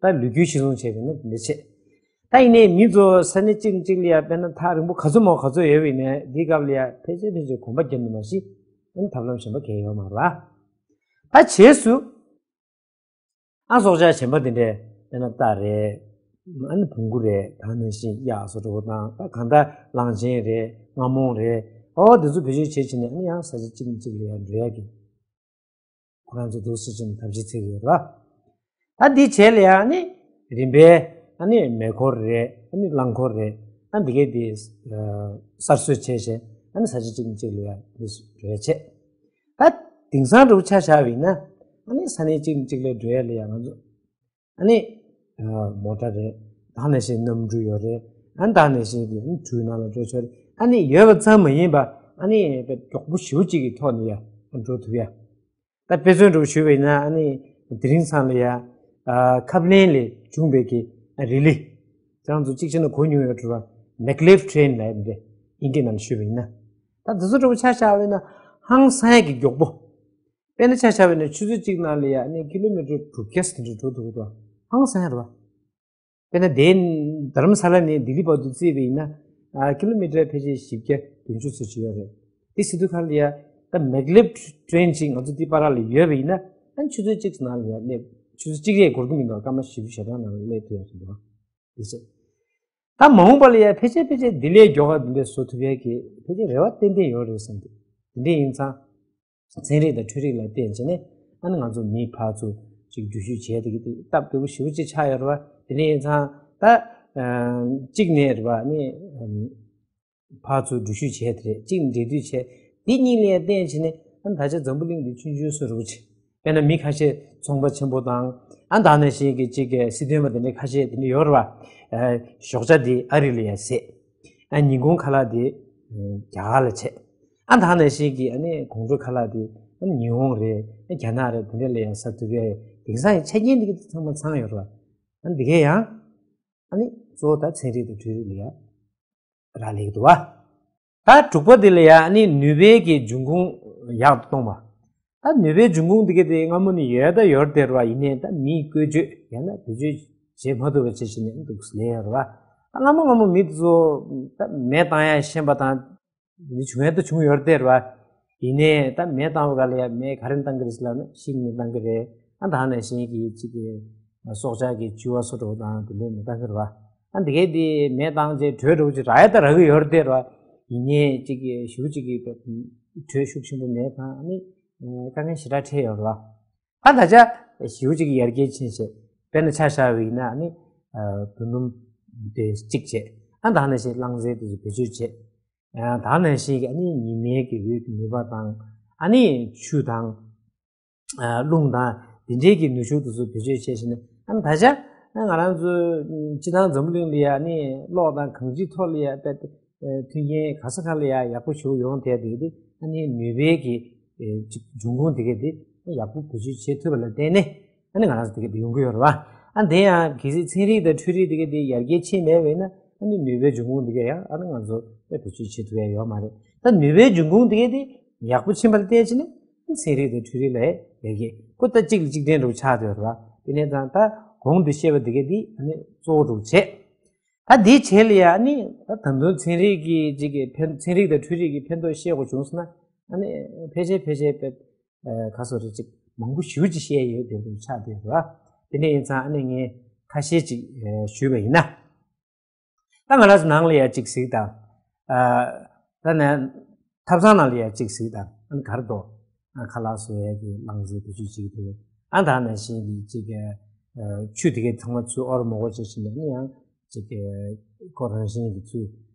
ད་ལོ་རྒྱུས་གཞིར་བཟུང་བྱས་པས་ན་དེ་འདྲ་བྱས། ད་ཡིན་ནའི་མི་ཚོ་ས་གནས་གཅིག་ནས་གཅིག་ལ་ཡ་དཔེར་ན་ཐག་རིང་པོ་ག་ཚོད་མོ་ག་ཚོད་ཡོད་པ་ཡིན་ནའི་འདིའི་སྐབས་ལ་ཡ་ཕལ་ཆེར་ཕལ་ཆེར་གོམ་པ་བརྒྱབ་ནས་མ་གཞི་ཨ་ནི་ཐབས་ལམ་གཞན་པ་གང་ཡང་ཡོད་མ་རེད་པ། ད་རྗེས་སུ། ཨ་སྲོག་ཆགས་གཞན་པ་དེ་འདྲས་དཔེར་ན་རྟ་རེད། ཨ་ནི་བོང་གུ་རེད། ད་ནང་བཞིན་གཡག་སོགས་འདྲ་བོ་དང་། ད་གང་ལྟར་གླང་ཆེན་རེད། རྔ་མོང་རེད། ཨོ་དེ་ཚོ་བེད་སྤྱོད་བྱེད་བྱེད་ནས་ཨ་ནི་ཡང་ས་ཆ་གཅིག་ནས་གཅིག་ལ་ཡང་འགྲོ་ཡ་གི་ཁོ་རང་ཚོ་འདུག་སེ་བྱས་ནས་ཐབས་ཤེས་འཚོལ་གྱི་ཡོད་རེད་བ། ད་འདི་བྱས་ལ་ཡང་ཨ་ནི་རིམ་པས་ཨ་ནི་མེ་འཁོར་རེད། ཨ་ནི་རླངས་འཁོར་རེད། ཨ་འདི་གས་དེ་གསར་བཟོ་བྱས་བྱས་ཨ་ནི་ས་ཆ་གཅིག་ནས་གཅིག་ལ་ཡང་འདི་འགྲོ་ཡ་བྱས། ད་དེང་སང་འདྲ་བོ་ཆ་བཞག་པ་ཡིན་ན། ཨ་ནི་ས་གནས་གཅིག་ནས་གཅིག་ལ་འགྲོ་ཡ་ལ་ཡང་ང་ཚོ་ཨ་ནི་མོ་ཊ་རེད། ད་ནང་བཞིན་གནམ་གྲུ་ཡོད་རེད། ཨ་ནི་ད་ནང་བཞིན་གྱི་ཨ་ནི་གྲུའི་ནང་ལ་འགྲོ་ཆོག་རེད། ཨ་ནི་ཡོད་པ་ཙམ་མ་ཡིན་པ་ཨ་ནི་མགྱོགས་པོ་ཞེ་པོ་ཅིག་གི་ཐོག་ནས་ཡང་འགྲོ་ཐུབ་ཡ། ད་དཔེ་མཚོན་འདྲ་བོ་ཞུས་པ་ཡིན་ན། ཨ་ནི་དེ་རིང་སང་ལ་ཡང་ཁབ་ལེན་ལས་བྱུང་བའི་གི་རི་ལི། ཁྱེད་རང་ཚོ་གཅིག་བྱས་ན་གོ་མྱོང་ཡོད་འགྲོ་བ། མེག་ལེབ་ཊེ་རེན་ལབ་ཡ་དེ་ཨིན་ཇི་ནང་ལ་ཞུས་པ་ཡིན་ན། ད་དེ་ཚོ་འདྲ་བོ་ཆ་བཞག་པ་ཡིན་ན་ཧང་སང་ཡ་གི་མགྱོགས་པོ། དཔེར་ན་ཆ་བཞག་པ་ཡིན་ན་ཆུ་ཚོད་གཅིག་ནང་ལ་ཡང་ཨ་ནི་ཀི་ལོ་མི་ཊར་དྲུག་བརྒྱ་ཙམ་འགྲོ་ཐུབ་འདུག་གོ། ཧང་སང་ཡ་རེད་བ། དཔེར་ན་དེ་རྡ་རམ་ས་ལ་ནས་ལྡི་ལི་བར་དུ་བརྩིས་པ་ཡིན་ན། ཨ་ཀི་ལོ་མི་ཊར་ཕལ་ཆེར་བཞི་བརྒྱ་བདུན་ཅུ་ཙམ་ཅིག་ཡོད་རེད། དེ་ཟེར་དུས་ཁ་ལ་ཡ་ད་མེག་ལེབ་ཊེ་རེན་ཅིག་ང་ཚོ་འདི་བར་ལ་ཡོད་པ་ཡིན་ན། ཨ་ཆུ་ཚོད་གཅིག་ནང་ལ་ཡ་སླེབས། ཆུ་ཚོད་གཅིག་རེ་འགོར་གི་མི་འདུག་སྐར་མ་བཞི་བཅུ་ཞེ་གྲངས་ནང་ལ་སླེབས་ཐུབ་ཡ་ཟེར་འདུག་དེ་བྱས། ད་མ་འོངས་པ་ལ་ཡ་ཕལ་ཆེར་ཕལ་ཆེར་འདི་ལས་མགྱོགས་པ་འདི་འདྲ་བཟོ་ཐུབ་ཡ་གི་ཕལ་ཆེར་རེ་བ་ཏན་ཏན་ཡོད་རེད་བསམ་གི། དེ་འདྲ་ཡིན་ཙང་། ཚན་རིག་དང་འཕྲུལ་རིག་ལ་བརྟེན་བྱས་ནས་ཨ་ནི་ང་ཚོ་མི་ཕར་ཚུར་ཅིག་འགྲུལ་བཞུད་བྱས་དེ་གི་དེ་སྟབས་བདེ་པོ་ཞེ་པོ་ཅིག་ཆགས་ཡོད་རེད་བ། དེ་འདྲ་ཡིན་ཙང་ད་གཅིག་ནས་རེད་བ། ཨ་ནི་ཕར་ཚུར་འགྲུལ་བཞུད་བྱས་དེ་རེད། གཅིག་འབྲེལ་མཐུད་བྱས། དེ་གཉིས་ལ་བརྟེན་བྱས་ནས་ཨ་ནི་ད་ཆ་འཛམ་བུ་གླིང་འདི་ཆུང་ཆུང་བཟོ་འདྲ་བོ་ཅིག་དཔེར་ན་མི་ཁ་ཤས་ཚོང་པ་ཆེན་པོ་དང་། ཨ་ད་ནང་བཞིན་གྱི་གཅིག་གི་སྲིད་དོན་པ་དེ་འདྲ་ཁ་ཤས་དེ་འདྲ་ཡོད་རེད་བ། ཨ་ཞོགས་ཇ་དེ་ཨ་རི་ལ་ཡ་བཟས། ཨ་ཉིན་གུང་ཁ་ལག་དེ་རྒྱ་གར་ལ་བྱས། ཨ་ད་ནང་བཞིན་གྱི་ཨ་ནི་དགོང་དྲོ་ཁ་ལག་དེ་ཨ་ཉི་ཧོང་རེད། ཨ་རྒྱ་ནག་རེད། དེ་འདྲ་ལ་ཡང་ཟ་ཐུབ་ཡ་དེང་སང་ཡི་ཆ་རྐྱེན་དེ་གི་ཚང་མ་ཚང་ཡོད་རེད་བ། ཨ་འདི་གས་ཡང་ཨ་ནི་གཙོ་བོ་ད་ཚན་རིག་དང་འཕྲུལ་རིག་ལ་ཡ་རག་ལས་ཀྱི་འདུག་བ། ད་དྲུག་པ་དེ་ལ་ཡ་ཨ་ནི་ནུས་པའི་གི་འབྱུང་ཁུངས་ཡག་ཏུ་གཏོང་བ། ད་ནུས་པའི་འབྱུང་ཁུངས་དེ་ག་དེ་སྔ་མོ་ནས་ཡོད་ད་ཡོད་དེ་རེད་བ། ཡིན་ནའི་ད་མིས་བཀོལ་སྤྱོད་ཡང་ན་བེད་སྤྱོད་བྱེད་མ་ཐུབ་པ་བྱེད་བཞིན་ནས་འདུག་ལས་ཡོད་རེད་བ། ད་སྔ་མོ་སྔ་མོ་མི་དེ་ཚོ་ད་མེ་བཏང་ཡ་ཤེས་པ་དང་མི་བྱུང་ཡ་ད་བྱུང་ཡོད་དེ་རེད་བ། ཡིན་ནའི་ད་མེ་བཏང་བ་ག་ལ་ཡ་མེ་ག་རེ་བཏང་གི་རེད་ཟེར་ལབ་ན་ཤིང་ནས་བཏང་གི་རེད། ཨ་ད་ནང་བཞིན་གྱི་ཅིག་གི་སྲོག་ཆགས་ཀྱི་བཅུ་བ་སོགས་འདྲ་བོ་དང་དེ་འདྲས་མེ་བཏང་གི་རེད་བ། ཨ་འདི་གས་དེ་མེ་བཏང་རྗེས་དྲོད་འདྲ་བོ་ཅིག་རག་ཡ་ད་རག་གི་ཡོད་དེ་རེད་བ། ཡིན་ནའི་ཅིག་གི་ཞེ་པོ་ཅིག་གི་དྲོད་ཤུགས་ཆེན་པོ་མེད་ཙང་ཨ་ནི་དཀའ་ངལ་ཞེ་དྲག་འཕྲད་ཡོད་རེད་བ། ཨ་ད་ཆ་ཞེ་པོ་ཅིག་གི་ཡར་རྒྱས་ཕྱིན་བྱས་དཔེར་ན་ཆ་བཞག་པ་ཡིན་ན་ཨ་ནི་རྡོ་སྣུམ་དེ་གཅིག་བྱས། ཨ་ད་ནང་བཞིན་རླངས་རྫས་དེ་ཚོ་བེད་སྤྱོད་བྱས། ཨ་ད་ནང་བཞིན་གྱི་ཨ་ནི་ཉི་མའི་གི་འོད་ཀྱི་ནུས་པ་དང་། ཨ་ནི་ཆུ་དང་། ཨ་རླུང་དང་དེ་འདྲའི་གི་ནུས་ཤུགས་དེ་ཚོ་བེད་སྤྱོད་བྱས་བྱས་ནས། ཨ་ནི་ད་ཆ་ང་རང་ཚོ་སྤྱི་བཏང་འཛམ་བུ་གླིང་ལ་ཡ་ཨ་ནི་གློག་དང་གངས་ཅན་ཐོག་ལ་ཡ་དཔེ་མཐུན་རྐྱེན་ག་ས་ག་ལ་ཡ་ཡག་པོ་ཞིག་ཡོང་བསྡད་དེ། དེ་ཨ་ནི་ནུས་པའི་གི་ཨེ་ཅིག་འབྱུང་ཁུངས་དེ་གས་དེ་ཡག་པོ་བེད་སྤྱོད་བྱེད་ཐུབ་པ་ལ་བརྟེན་ནས་ཨ་ནི་ང་རང་ཚོ་དེ་གས་དེ་ཡོང་གི་ཡོད་རེད་བ། ཨ་དེ་ཡང་གལ་སྲིད་ཚན་རིག་དང་འཕྲུལ་རིག་དེ་གས་དེ་ཡར་རྒྱས་ཕྱིན་མེད་པ་ཡིན་ན་ཨ་ནི་ནུས་པའི་འབྱུང་ཁུངས་དེ་གས་ཡང་ཨ་ནི་ང་ཚོ་དཔེ་བེད་སྤྱོད་བྱེད་ཐུབ་ཡ་ཡོད་མ་རེད། ད་ནུས་པའི་འབྱུང་ཁུངས་དེ་གས་དེ་ཡག་པོ་ཕྱིན་པ་ལ་བརྟེན་བྱས་ནས་ཚན་རིག་དང་འཕྲུལ་རིག་ལ་ཡར་རྒྱས་ཁོ་ད་གཅིག་ལ་གཅིག་བརྟེན་འདྲ་བོ་ཆགས་བསྡད་ཡོད་རེད་བ། དེ་ནས་ད་ད་གོང་དུ་བཤད་པ་དེ་གས་དེ་ཨ་ནི་གཙོ་བོ་འདྲ་བོ་བྱས། ད་འདིའི་རྗེས་ལ་ཡ་ཨ་ནི་ད་ད་དུང་ཚན་རིག་གི་ཅིག་གི་ཕན། ཚན་རིག་དང་འཕྲུལ་རིག་གི་ཕན་ཐོགས་བཤད་དགོས་བྱུང་སོང་ན་ཨ་ནི་ཕལ་ཆེར་ཕལ་ཆེར་དཔེ་ཨ་ག་སོགས་རེ་ཅིག་མང་པོ་ཞེ་པོ་ཅིག་བཤད་ཡོད་དེ་འདྲ་ཆགས་བསྡད་ཡོད་རེད་བ། དེ་འདྲ་ཡིན་ཙང་ཨ་ནི་ངས་ཁ་ཤས་ཅིག་ཨ་ཞུས་པ་ཡིན་ན། ད་ང་རང་ཚོ་ནང་ལ་ཡ་ཅིག་གཟིགས་དང་། ཨ་ད་ནས་ཐབ་ཚང་ནང་ལ་ཡ་ཅིག་གཟིགས་དང་། ཨ་ནི་གར་དོ། ཨ་ཁ་ལག་བཟོ་ཡ་གི་རླངས་རྫས་དེ་ཚོ་ཅིག་འདུག་ཨ་ད་ནང་བཞིན་གྱི་ཅིག་ཨ་ཆུ་དེ་གའི་ཚང་མ་ཚུར་ཨོར་མོ་གོ་ཅིག་བྱས་ནས་ཨ་ནི་ཡང་ཅིག་ཨ་ཁོ་རང་བཞིན་གྱི་ཚུར་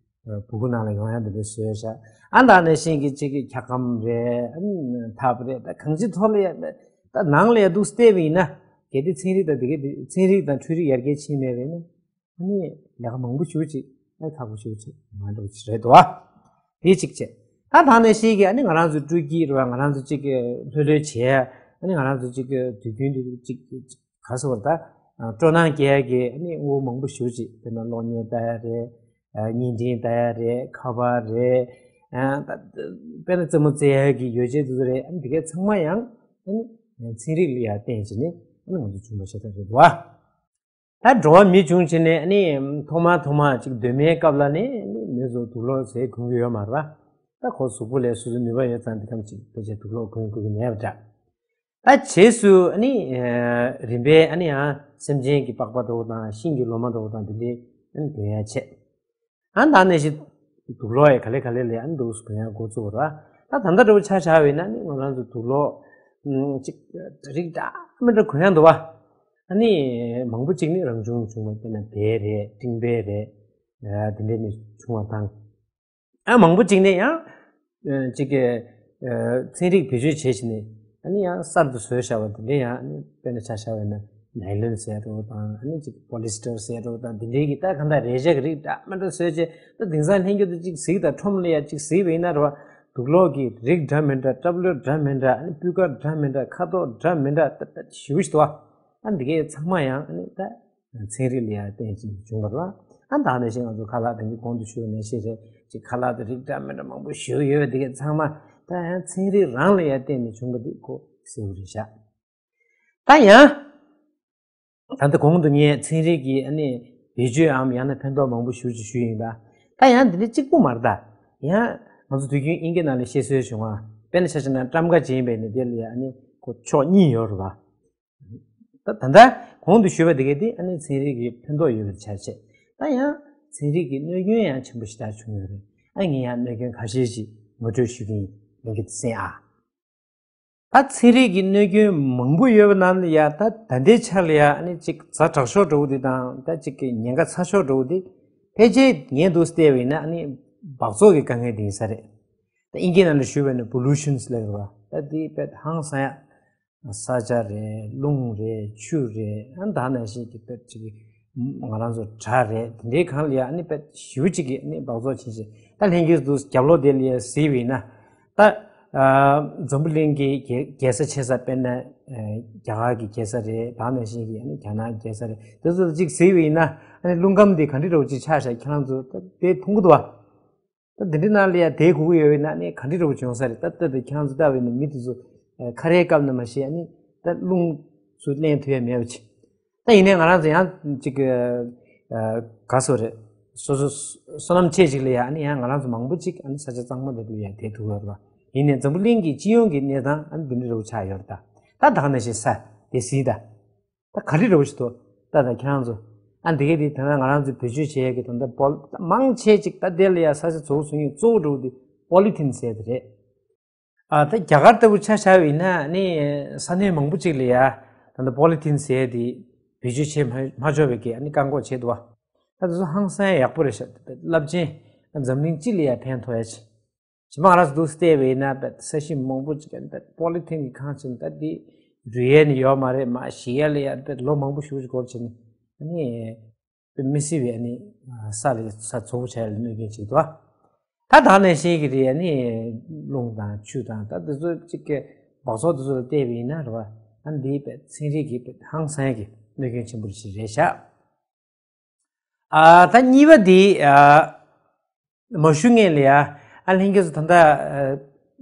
ཨ་སྦུ་གུ་ནང་ལ་ཡོང་ཡ་འདི་འདྲ་བཟོས་བཞག་ཨ་ད་ནང་བཞིན་གྱི་ཅིག་གི་འཁྱག་སྒམ་རེད། ཨ་ནི་ཐབ་རེད། ད་གང་ཅིའི་ཐོག་ལ་ཡ་ད་ནང་ལ་ཡ་འདུག་བལྟས་པ་ཡིན་ན་གལ་ཏེ་ཚན་རིག་དང་དེ་གའི་དེ་ཚན་རིག་དང་འཕྲུལ་རིག་ཡར་རྒྱས་ཕྱིན་མེད་པ་ཡིན་ན། ཨ་ནི་ལས་ཀ་མང་པོ་ཞེ་པོ་ཅིག་ཨ་ཁག་པོ་ཞེ་པོ་ཅིག་མ་འགྲོ་ཅིག་རེད་དོ། དེ་གཅིག་བྱས། ད་ད་ནས་ཤེས་ཀྱི་ཨ་ནི་ང་རང་ཚོ་སྤྲོ་སྐྱིད་རེད་བ། ང་རང་ཚོ་ཅིག་གི་ལྷོད་ལྷོད་བྱས། ཨ་ནི་ང་རང་ཚོ་ཅིག་གི་དུས་རྒྱུན་དུ་ཅིག་ག་ཟེར་བ་ད་སྤྲོ་སྣང་སྐྱེ་ཡ་གི་ཨ་ནི་དངོས་པོ་མང་པོ་ཞེ་པོ་ཅིག་དཔེར་ན་གློག་བརྙན་ལྟ་ཡ་རེད། བརྙན་འཕྲིན་ལྟ་ཡ་རེད། ཁ་པར་རེད། ཨ་ད་དཔེར་ན་རྩེད་མོ་རྩེ་ཡ་གི་ཡོ་བྱད་དེ་ཚོ་རེད། ཨ་ནི་དེ་གའི་ཚང་མ་ཡང་ཨ་ནི་ཚན་རིག་ལ་ཡ་བརྟེན་བྱས་ནས་ཨ་ནི་ང་ཚོ་བྱུང་བ་ཞིག་ད་རེད་བ། ད་འགྲོ་བ་མི་བྱུང་བྱས་ནས་ཨ་ནི་ཐོག་མར་ཐོག་མར་ཅིག་གདོད་མའི་སྐབས་ལ་ནི་ཨ་ནི་མི་ཚོ་དུག་ལོག་ཟས་གོན་གྱི་ཡོད་མ་རེད་པ། ད་ཁོ་གཟུགས་པོ་ལ་སོ་སོའི་ནུས་པ་ཡོད་ཙང་འདི་ཙམ་ཅིག་ཕལ་ཆེར་དུག་ལོག་གོན་དགོས་ཀྱི་མེད་པ་འདྲ། ད་རྗེས་སུ་ཨ་ནི་རིམ་པས་ཨ་ནི་ཡང་སེམས་ཅན་གྱི་པགས་པ་འདྲ་བོ་དང་ཤིང་གི་ལོ་མ་འདྲ་བོ་དང་དེ་འདྲའི་ཨ་ནི་འདོན་ཡ་བྱས། ཨ་ནི་ད་ནས་ཤི་དུག་ལོག་ཡ་ག་ལེ་ག་ལེ་ལས་ཨ་ནི་འདུག་སེ་གོན་ཡ་འགོ་བཙུགས་ར། ད་ད་ལྟ་འདྲ་བོ་ཆ་བཞག་པ་ཡིན་ན་ཨ་ནི་ང་རང་ཚོ་དུག་ལོག་ཅིག་རིགས་འདྲ་མི་འདྲ་གོན་ཡ་འདུག་བ། ཨ་ནི་མང་པོ་ཅིག་ནི་རང་བྱུང་བྱུང་བ་དཔེར་ན་བལ་རེད། སྤྲིན་བལ་རེད། དེ་འདྲས་ནི་བྱུང་བ་དང་། ཨ་མང་པོ་ཅིག་ནས་ཡང་ཅིག་གི་ཚན་རིག་བེད་སྤྱོད་བྱས་བྱས་ནས་ཨ་ནི་ཡང་གསར་དུ་བཟོས་བཞག་པ་དེ་འདྲས་ཡང་ཨ་ནི་དཔེར་ན་ཆ་བཞག་པ་ཡིན་ན་ནའི་ལོན་ཟེར་འདྲ་བོ་དང་ཨ་ནི་ཅིག་པོ་ལི་སི་ཊར་ཟེར་འདྲ་བོ་དང་དེ་འདྲས་ཀྱི་ད་གང་ལྟར་རས་ཆས་ཀྱི་རིགས་འདྲ་མི་འདྲ་བཟོས་བྱས། ད་དེང་སང་ལྷན་རྒྱས་དུ་ཅིག་གཟིག་དང་ཁྲོམ་ལ་ཡ་ཅིག་གཟིག་པ་ཡིན་ན་རེད་བ། དུག་ལོག་གི་རིགས་འདྲ་མི་འདྲ། སྲབ་ལོས་འདྲ་མི་འདྲ། ཨ་ནི་སྤུས་ཀ་འདྲ་མི་འདྲ། ཁ་དོག་འདྲ་མི་འདྲ། ད་ད་ཞེ་པོ་ཞིག་འདུག་བ། ཨ་འདི་གས་ཚང་མ་ཡང་ཨ་ནི་ད་ཚན་རིག་ལ་ཡང་བརྟེན་ཅིང་བྱུང་བ་རེད་བ། ཨ་ད་ནང་བཞིན་ང་ཚོ་ཁ་ལག་དེ་འདྲའི་གོང་དུ་ཞུས་པ་ནང་བཞིན་རེད། ཅིག་ཁ་ལག་དེ་རིགས་འདྲ་མི་འདྲ་མང་པོ་ཞིག་ཡོད་པ་འདི་གས་ཚང་མ་ད་ཡང་ཚན་རིག་རང་ལ་ཡང་བརྟེན་ནས་བྱུང་བ་འདི་ཁོ་གསལ་པོ་རེད་ཤག་ད་ཡང་ད་ལྟ་གོང་དུ་ངས་ཚན་རིག་གི་ཨ་ནི་བེད་སྤྱོད་འམ་ཡང་ན་ཕན་ཐོགས་མང་པོ་ཞེ་ཅིག་ཞུས་ཡིན་པ། ད་ཡང་འདི་འདྲ་གཅིག་པུ་མ་རེད་ད། ཡང་ང་ཚོ་དུས་རྒྱུན་དབྱིན་སྐད་ནང་ལ་བཤད་སྲོལ་བྱུང་བ། དཔེར་ན་ཆ་བཞག་ན་ཊམ་ཀ་ཅིག་ཡིན་པས་ནི་དེ་ལ་ཡང་ཨ་ནི་ཁོ་ཕྱོགས་གཉིས་ཡོད་རེད་བ། ད་ད་ལྟ་གོང་དུ་ཞུས་པ་དེ་གས་དེ་ཨ་ནི་ཚན་རིག་གི་ཕན་ཐོགས་ཡོད་པའི་ཆ་བྱས། ད་ཡང་ཚན་རིག་གི་གནོད་སྐྱོན་ཡང་ཆེན་པོ་ཞེ་དྲག་བྱུང་ཡོད་རེད། ཨ་ངས་ཡང་གནོད་སྐྱོན་ཁ་ཤས་ཤིག་ངོ་སྤྲོད་ཞུ་གི་ཡིན། ལྷན་རྒྱས་ཚོས་གསན་ཨ། ད་ཚན་རིག་གི་གནོད་སྐྱོན་མང་པོ་ཡོད་པ་ནང་ལ་ཡ་ད་ད་ལྟའི་ཆར་ལ་ཡ་ཨ་ནི་གཅིག་ཛ་དྲག་ཤོས་འདྲ་བོ་དེ་དང་ད་གཅིག་གི་ཉེན་ཁ་ཚ་ཤོས་འདྲ་བོ་དེ་ཕལ་ཆེར་ངས་འདུག་སེ་བལྟས་པ་ཡིན་ན་ཨ་ནི་སྦགས་བཙོག་གི་དཀའ་ངལ་དེ་ཡིན་ས་རེད། ད་དབྱིན་སྐད་ནང་ལ་ཞུས་པ་ཡིན་ན་པོ་ལུ་ཤན་ཟེར་ལབ་ཡོད་རེད་བ། ད་དེ་དཔེ་ཧང་སང་ཡ། ས་ཆ་རེད། རླུང་རེད། ཆུ་རེད། ཨ་ད་ནང་བཞིན་གྱི་དཔེ་ཅིག་ང་རང་ཚོ་དགྲ་རེད། དེ་འདྲའི་སྒང་ལ་ཡ་ཨ་ནི་དཔེ་ཞེ་པོ་ཅིག་གི་ཨ་ནི་སྦགས་བཙོག་ཕྱིན་ཞིང་། ད་ལྷན་རྒྱས་ཚོ་རྒྱབ་ལོགས་དེ་ལ་ཡ་གཟིགས་པ་ཡིན་ན། ད་ཨ་འཛམ་བུ་གླིང་གི་རྒྱལ་རྒྱལ་ས་ཆེ་ས་དཔེར་ན་ཨ་རྒྱ་གར་གྱི་རྒྱལ་ས་རེད། ད་ནང་བཞིན་གྱི་ཨ་ནི་རྒྱ་ནག་རྒྱལ་ས་རེད། དེ་ཚོ་ཅིག་གཟིགས་པ་ཡིན་ན་ཨ་ནི་རླུང་ཁམས་དེ་ག་འདྲ་འདྲ་བོ་ཅིག་ཆགས་ཤག་ཁྱེད་རང་ཚོ་ད་དཔེ་མཐོང་གི་འདུག་བ། ད་འདི་འདྲའི་ནང་ལ་ཡ་དེ་གོ་གི་ཡོད་པས་ན་ནི་ག་འདྲའི་འདྲ་བོ་བྱུང་ས་རེད། ད་ལྟ་དེ་ཁྱེད་རང་ཚོ་ལྟ་བས་ན་མི་དེ་ཚོ་ཁ་རས་བཀབ་ན་མ་ཤེས་ཨ་ནི་ད་རླུང་ཚུར་ལེན་ཐུབ་ཡ་མེད་པ་ཅིག་ད་ཡིན་ནའི་ང་རང་ཚོ་ཡང་ཅིག་ག་སོ་རེད། སོ་སོ་བསོད་ནམས་ཆེ་ཅིག་ལ་ཡ་ཨ་ནི་ཡང་ང་རང་ཚོ་མང་པོ་ཅིག་ཨ་ནི་ས་ཆ་གཙང་མ་དེ་ལ་ཡ་བསྡད་ཐུབ་ཡོད་རེད་པ། ཡིན་ནའི་འཛམ་བུ་གླིང་གི་སྤྱི་ཡོངས་ཀྱི་གནས་སྟངས་ཨ་ནི་འདི་འདྲའི་འདྲ་བོ་ཆགས་ཡོད་རེད། ད་ད་ད་ག་ནང་བཞིན་ས་དེ་གཟིགས་ད། ད་ག་རེ་འདྲ་བོ་ཞིག་འདུག་ད་ད་ཁྱེད་རང་ཚོ། ཨ་འདི་གས་འདི་ད་ང་རང་ཚོས་བེད་སྤྱོད་བྱེད་ཡས་ཀྱི་ད་ལྟ་པོ་ལི་མང་ཆེ་ཅིག་ད་དེ་ལ་ཡ་ས་ཆ་བཟོ་བཟོ་མཁན་གཙོ་བོ་འདྲ་བོ་འདི་པོ་ལི་ཐིན་ཟེར་དེ་རེད། ཨ་ད་རྒྱ་གར་ལྟ་བུ་ཆ་བཞག་པ་ཡིན་ན་ནི་ས་གནས་མང་པོ་ཅིག་ལ་ཡ་ད་ལྟ་པོ་ལི་ཐིན་ཟེར་དེ་བེད་སྤྱོད་བྱེད་མ་མ་ཆོག་པའི་གི་ཨ་ནི་བཀག་འགོག་བྱས་འདུག་བ། ད་དེ་ཚོ་ཧང་སང་ཡག་པོ་རེད་ཤག་རླབས་ཆེན་འཛམ་གླིང་སྤྱི་ལ་ཡ་ཕན་ཐོགས་ཡ་ཆེ། ཞི་མ་ང་རང་ཚོ་འདུག་སེ་བལྟས་པ་ཡིན་ན་ད་ས་གཞི་མང་པོ་ཅིག་ད་པོ་ལི་ཐིན་གྱི་ཁང་ཆེན་ད་འདི་འགྲུལ་ཡས་ནི་ཡོད་མ་རེད། མ་གཞི་ཡ་ལ་ཡ་ད་ལོ་མང་པོ་ཞིག་འགོར་བྱས་ནས་ཨ་ནི་མི་སྲིད་པའི་ཨ་ནི་ས་ལ་ས་བཙོག་པོ་བྱས་ལ་གནོད་སྐྱོན་བྱེད་འདུག་ད་ད་ནང་བཞིན་གྱི་རེད། ཨ་ནི་རླུང་དང་ཆུ་དང་ད་འདི་ཚོ་ཅིག་གི་སྦགས་བཙོག་འདི་ཚོ་ལ་བལྟས་པ་ཡིན་ན་རེད་བ། ཨ་འདི་པའི་ཚན་རིག་གི་པའི་ཧང་སང་གི་གནོད་སྐྱོན་ཆེན་པོ་ཞིག་རེད་ཤག་ཨ་ད་གཉིས་པ་འདི་ཨ་མ་ཞུ་ངེས་ལ་ཡ། ཨ་ལྷན་རྒྱས་ཚོ་ད་ལྟ་ཨ་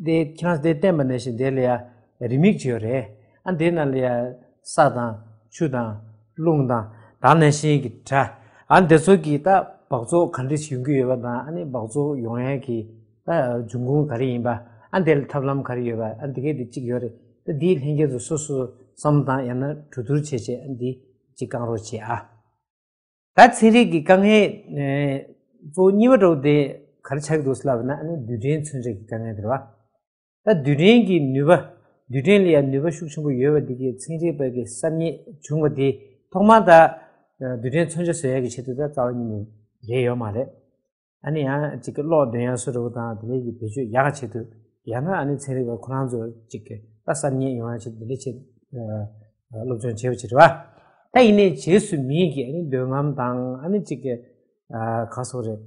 དེ་ཁྱེད་རང་ཚོ་དེ་བསྟན་པ་ནང་བཞིན་དེ་ལ་ཡ་རི་མིག་ཅིག་ཡོད་རེད། ཨ་དེ་ནང་ལ་ཡ་ས་དང་ཆུ་དང་རླུང་དང་ད་ནང་བཞིན་གྱི་སྒྲ། ཨ་དེ་ཚོ་གི་ད་སྦགས་བཙོག་ག་འདྲ་ཞིག་ཡོང་གི་ཡོད་པ་དང་ཨ་ནི་སྦགས་བཙོག་ཡོང་ཡ་གི་ད་འབྱུང་ཁུངས་ག་རེ་ཡིན་པ། ཨ་དེ་ལ་ཐབས་ལམ་ག་རེ་ཡོད་པ། ཨ་དེ་གས་དེ་གཅིག་ཡོད་རེད། ད་དེའི་ལྷན་རྒྱས་ཚོ་སོ་སོ་བསམ་བློ་བཏང་ཡང་ན་གྲོས་བསྡུར་བྱས་བྱས་ཨ་འདི་གཅིག་བསྐང་རོགས་བྱེད་ཨ། ད་ཚན་རིག་གི་དཀའ་ངལ་ཨེ་གཙོ་བོ་གཉིས་པ་འདྲ་བོ་དེ་ག་རེ་ཆགས་ཀྱི་འདུག་ཟེར་ལབ་ན་ཨ་ནི་རྡུལ་ཕྲན་མཚོན་ཆ་གི་དཀའ་ངལ་དེ་རེད་བ། ད་རྡུལ་ཕྲན་གྱི་ནུས་པ། རྡུལ་ཕྲན་ལ་ཡང་ནུས་པ་ཤུགས་ཆེན་པོ་ཡོད་པ་འདི་གའི་ཚན་རིག་པ་གི་གསར་རྙེད་བྱུང་བ་དེ་ཐོག་མར་ད་རྡུལ་ཕྲན་མཚོན་ཆ་བཟོ་ཡག་གི་ཆེད་དུ་ད་རྩ་བ་ཉིད་ནས་རེད་ཡོད་མ་རེད། ཨ་ནི་ཡང་གཅིག་གི་གློག་འདོན་ཡག་སུ་རེད་དང་དེ་འདྲའི་གི་བེད་སྤྱོད་ཡག་ག་ཆེད་དུ་ཡང་ན་ཨ་ནི་ཚན་རིག་པ་ཁོ་རང་ཚོ་གཅིག་གི་ད་གསར་རྙེད་ཡོང་ཡག་ཆེད་དུ་འདི་འདྲའི་ཆེད་སློབ་སྦྱོང་བྱས་པ་ཅིག་རེད་བ། ད་ཡིན་ནའི་རྗེས་སུ་མིའི་གི་ཨ་ནི་འདོད་རྔམ་དང་ཨ་ནི་གཅིག་གི་ག་སོགས་རེད།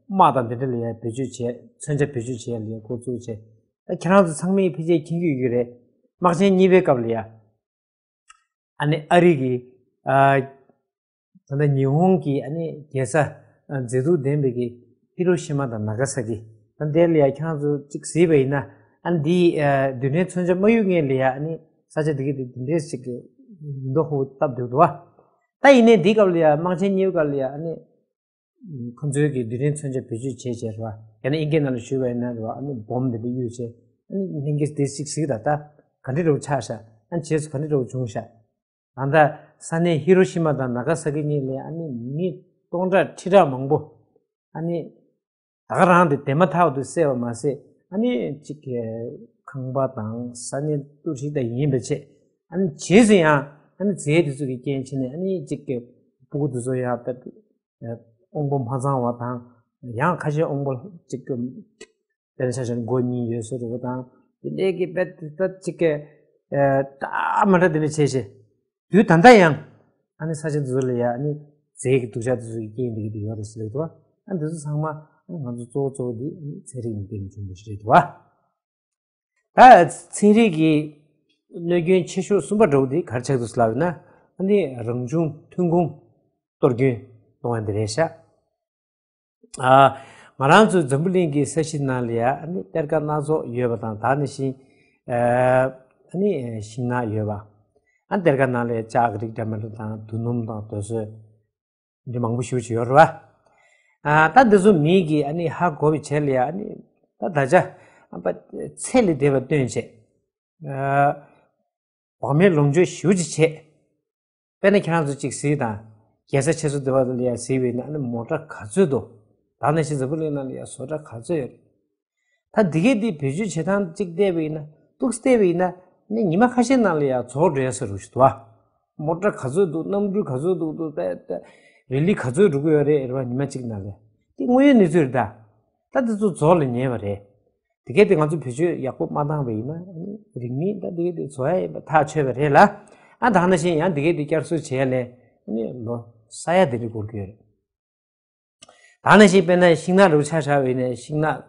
དམག་དང་འདི་འདྲ་ལ་ཡང་བེད་སྤྱོད་བྱས། མཚོན་ཆ་བེད་སྤྱོད་བྱས་ལ་ཡང་འགོ་བཙུགས་བྱས། ད་ཁྱེད་རང་ཚོ་ཚང་མས་ཕལ་ཆེར་མཁྱེན་གྱི་ཡོད་ཀྱི་རེད། དམག་ཆེན་གཉིས་པའི་སྐབས་ལ་ཡང་ཨ་ནི་ཨ་རི་གི་ཨ་ད་ལྟ་ཉི་ཧོང་གི་ཨ་ནི་རྒྱལ་ས་ཨ་མཛེས་སྡུག་ལྡན་པའི་གི་ཧི་རོ་ཤི་མ་དང་ན་ག་ས་ཀི། ད་འདི་ལ་ཡང་ཁྱེད་རང་ཚོ་གཅིག་གཟིགས་པ་ཡིན་ན་ཨ་ནི་འདི་ཨ་རྡུལ་ཕྲན་མཚོན་ཆ་མ་གཡུག་སྔོན་ལ་ཡང་ཨ་ནི་ས་ཆ་འདི་གི་འདི་འདི་འདྲས་ཞིག་གི་མདོ་ཧོ་བཏབ་འདུག་འདུག་བ། ད་ཡིན་ནའི་འདི་སྐབས་ལ་ཡང་དམག་ཆེན་གཉིས་པའི་སྐབས་ལ་ཡང་ཨ་ནི་ཁོ་ཚོའི་གི་རྡུལ་ཕྲན་མཚོན་ཆ་བེད་སྤྱོད་བྱས་བྱས་རེད་བ། ཡང་ན་དབྱིན་སྐད་ནང་ལ་ཞུས་པ་ཡིན་ན་རེད་བ། ཨ་ནི་བོམ་འདི་འདྲ་གཡུགས་བྱས། ཨ་ནི་ལྷན་རྒྱས་འདི་ཞིག་གཟིགས་དང་ད་ ག་འདྲ་རུ་ཆགས་ཤག་ཨ་ནི་རྗེས་སུ་ག་འདྲ་རུ་བྱུང་ཤག་ད་ལྟ་ས་གནས་ཧི་རོ་ཤི་མ་དང་ན་ག་ས་ཀི་གཉིས་ལ་ཨ་ནི་མི་སྟོང་ཕྲག་ཁྲི་ཕྲག་མང་པོ་ཨ་ནི་ད་ག་རང་དེ་དེ་མ་ཐག་ཏུ་བསད་པ་མ་ཟད་ཨ་ནི་གཅིག་གི་ཁང་པ་དང་ས་གནས་གཏོར་བཤིག་དང་ཡིན་པ་བྱས། ཨ་ནི་རྗེས་སུ་ཡང་ཨ་ནི་རྫས་དེ་ཚོ་གི་རྐྱེན་བྱས་ནས་ཨ་ནི་གཅིག་གི་སྤུ་གུ་དེ་ཚོ་ཡང་དཔེ་དབང་པོ་མ་ཚང་བ་དང་ཡང་ཁ་ཤས་དབང་པོ་གཅིག་གི་དཔེར་ན་ཆ་བཞག་ན་མགོ་གཉིས་ཡོད་ས་རེད་པ་དང་དེ་འདྲའི་གི་དཔེ་དེ་ད་གཅིག་གི་ད་མ་འདྲ་དེ་འདྲ་བྱས་ཤིང་། དུས་ད་ལྟ་ཡང་ཨ་ནི་ས་ཆ་འདི་ཚོ་ལ་ཡ་ཨ་ནི་རྫས་ཀྱི་སྡུག་ཅག་འདི་ཚོ་ཡི་རྐྱེན་འདི་གི་འདི་ཡོད་རེད་ཟེར་ལེ་འདུག་ཨ་འདི་ཚོ་ཚང་མ་ཨ་ནི་ང་ཚོ་གཙོ་བོ་གཙོ་བོ་འདི་ཨ་ནི་ཚན་རིག་ནས་བསྟན་བྱུང་བ་ཞིག་རེད་འདུག་ཨ། ད་ཚན་རིག་གི་གནོད་སྐྱོན་ཆེ་ཤོས་གསུམ་པ་འདྲ་བོ་འདི་ག་རེ་ཆགས་འདུག་ཟེར་ལབ་ཡོད་ན་ཨ་ནི་རང་བྱུང་ཐོན་ཁུངས་གཏོར་སྐྱོན་གཏོང་ཡ་འདི་རེད་ཤག་ཨ། ང་རང་ཚོའི་འཛམ་བུ་གླིང་གི་ས་གཞི་ནང་ལ་ཡ་ཨ་ནི་གཏེར་ཁ་སྣ་ཚོགས་ཡོད་པ་དང་ད་ནི་ཤིང་ཨ་ནི་ཤིང་ནགས་ཡོད་པ། ཨ་གཏེར་ཁ་ནང་ལ་ཡ་ལྕགས་རིགས་འདྲ་མི་འདྲ་དང་རྡོ་སྣུམ་དང་རྡོ་སོལ་འདི་མང་པོ་ཞེ་པོ་ཅིག་ཡོད་རེད་པ། ཨ་ད་འདི་ཚོ་མི་གིས་ཨ་ནི་ཧ་གོ་བའི་ཆེད་ལ་ཡ་ཨ་ནི་ད་ད་ཆ་ཨ་ཚད་ལས་འདས་པ་བཏོན་བྱས། ཨ། བག་མེད་ལོངས་སྤྱོད་ཞེ་པོ་ཅིག་བྱས། དཔེར་ན་ཁྱེད་རང་ཚོ་གཅིག་གཟིགས་དང་། རྒྱལ་ས་ཆེ་ཤོས་འདི་པ་ལ་ཡ་གཟིགས་པ་ཡིན་ན་ཨ་ནི་མོ་ཊ་ག་ཚོད་འདུག་ད་ནང་བཞིན་འཛམ་བུ་གླིང་ནང་ལ་ཡ་བཟོ་གྲྭ་ག་ཚོད་ཡོད་རེད། ད་འདི་གས་འདི་བེད་སྤྱོད་བྱེད་སྟངས་གཅིག་བལྟས་པ་ཡིན་ན་ཏོག་ཙམ་བལྟས་པ་ཡིན་ན་ཨ་ནི་ཉི་མ་ཁ་ཤས་ནང་ལ་ཡ་རྫོགས་འགྲོ་ཡ་ས་རུ་ཞིག་འདུག་ཨ། མོ་ཊ་ག་ཚོད་འདུག་གནམ་གྲུ་ག་ཚོད་འདུག་འདུག་ད་ད་རི་ལི་ག་ཚོད་འགྲོ་གི་ཡོད་རེད་རེད་པ་ཉི་མ་གཅིག་ནང་ལ། འདི་དངོས་ཡོད་གནས་ཚུལ་རེད་ད། ད་འདི་ཚོ་རྫོགས་ལ་ཉེ་བ་རེད། དེ་གས་དེ་ང་ཚོ་བེད་སྤྱོད་ཡག་པོ་མ་བཏང་བ་ཡིན་ན་ཨ་ནི་རིང་མིན་ད་དེ་གས་དེ་བཟོ་ཡ་ཡིན་པ་ཐག་ཆོད་པ་རེད་ལ། ཨ་ད་ག་ནང་བཞིན་ཡང་དེ་གས་དེ་བསྐྱར་གསོ་བྱས་ལས་ཨ་ནི་ལོ་ས་ཡ་དེ་འདྲ་འགོར་གྱི་ཡོད་རེད། ད་ག་ནང་བཞིན་དཔེར་ན་ཤིང་ནགས་རུ་ཆ་བཞག་པ་ཡིན་ན་ཤིང་ནགས་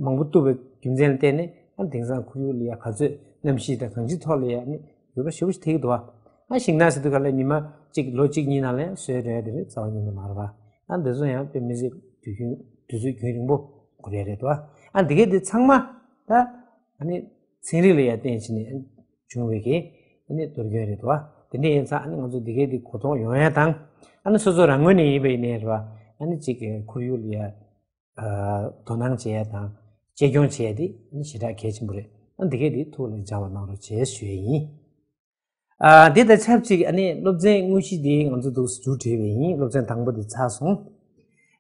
མང་པོ་གཏུབ་པའི་རྒྱུ་མཚན་ལ་བརྟེན་ནས་ཨ་དེང་སང་ཁོར་ཡུག་ལ་ཡ་ག་ཚོད་གནམ་གཤིས་དང་གང་ཅིའི་ཐོག་ལ་ཡ་ཨ་ནི་འགྱུར་བ་ཞེ་པོ་ཞིག་ཐེབས་ཀྱི་འདུག་བ། ཨ་ཤིང་ནགས་ཟེར་དུས་ག་ལ་ཉི་མ་གཅིག་ལོ་གཅིག་གཉིས་ནང་ལ་ཡ་སོས་འགྲོ་ཡ་དེ་རེད་རྩ་བ་ཉིད་ནས་མ་རེད་བ། ཨ་འདི་ཚོ་ཡང་དཔེ་མི་སྲིད་དུས་རྒྱུན་དུས་ཚོད་རྒྱུན་རིང་པོ་འགོར་ཡ་རེད་དོ། ཨ་འདི་གས་འདི་ཚང་མ་ད་ཨ་ནི་ཚན་རིག་ལ་ཡ་བརྟེན་བྱས་ནས་བྱུང་བའི་གི་ཨ་ནི་གཏོར་སྐྱོན་རེད་དོ། དེ་འདྲ་ཡིན་ཙང་ཨ་ནི་ང་ཚོ་འདི་གས་འདི་གོ་རྟོགས་ཡོང་ཡ་དང་ཨ་ནི་སོ་སོ་རང་ངོས་ནས་ཡིན་པ་ཡིན་ནའི་རེད་བ། ཨ་ནི་གཅིག་གི་ཁོར་ཡུག་ལ་ཡ་དོ་སྣང་བྱེད་ཡ་དང་གཅེས་སྐྱོང་བྱེད་ཡ་འདི་ཨ་ནི་ཞེ་དྲག་གལ་ཆེན་པོ་རེད། ཨ་འདི་གས་འདི་ཐུགས་ལ་འཇགས་པ་གནང་རོགས་བྱེད་ཞུ་ཡ་ཡིན། ཨ་འདི་དང་ཆབས་ཅིག་ཨ་ནི་སློབ་ཚན་དངོས་གཞི་འདི་ང་ཚོ་འདུག་མཇུག་སྒྲིལ་བ་ཡིན། སློབ་ཚན་དང་པོ་འདི་ཚར་སོང་།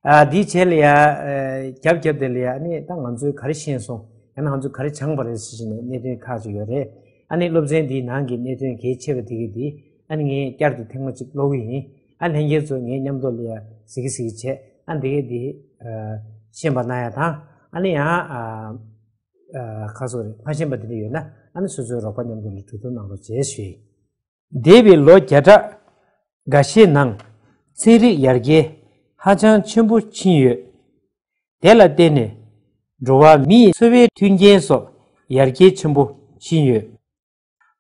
ཨ་འདིའི་རྗེས་ལ་ཡ་རྒྱབ་རྒྱབ་དེ་ལ་ཡ་ཨ་ནི་ད་ང་ཚོས་ག་རེ་ཤེས་སོང་ཡང་ན་ང་ཚོས་ག་རེ་སྦྱངས་པ་རེད་ཟེར་བཞིན་ནས་གནད་དོན་ཁག་ཅིག་ཡོད་རེད། ཨ་ནི་སློབ་ཚན་འདིའི་ནང་གི་གནད་དོན་གལ་ཆེ་བ་དེ་གི་འདི་ཨ་ནི་ངས་བསྐྱར་དུ་ཐེངས་མ་གཅིག་ཀློག་གི་ཡིན། ཨ་ལྷན་རྒྱས་ཚོ་ངའི་མཉམ་དུ་ལ་ཡ་གཟིགས་གི་གཟིགས་གི་བྱས་ཨ་འདི་གི་འདི་ཤེས་པ་གནང་ཡ་དང་ཨ་ནི་ཡང་ཁ་སོ་རེད་མ་ཤེས་པ་དེ་འདྲ་ཡོད་ན་ཨ་ནི་སོ་སོའི་རོགས་པ་མཉམ་དུ་ལ་གྲོས་བསྡུར་གནང་རོགས་བྱེད་ཞུ་ཡིན། འདས་པའི་ལོ་བརྒྱ་ཕྲག་འགའ་ཤས་ནང་ཚན་རིག་ཡར་རྒྱས་ཧ་ཅང་ཆེན་པོ་ཕྱིན་ཡོད། དེ་ལ་བརྟེན་ནས་འགྲོ་བ་མིའི་འཚོ་བའི་མཐུན་རྐྱེན་སོགས་ཡར་རྒྱས་ཆེན་པོ་ཕྱིན་ཡོད།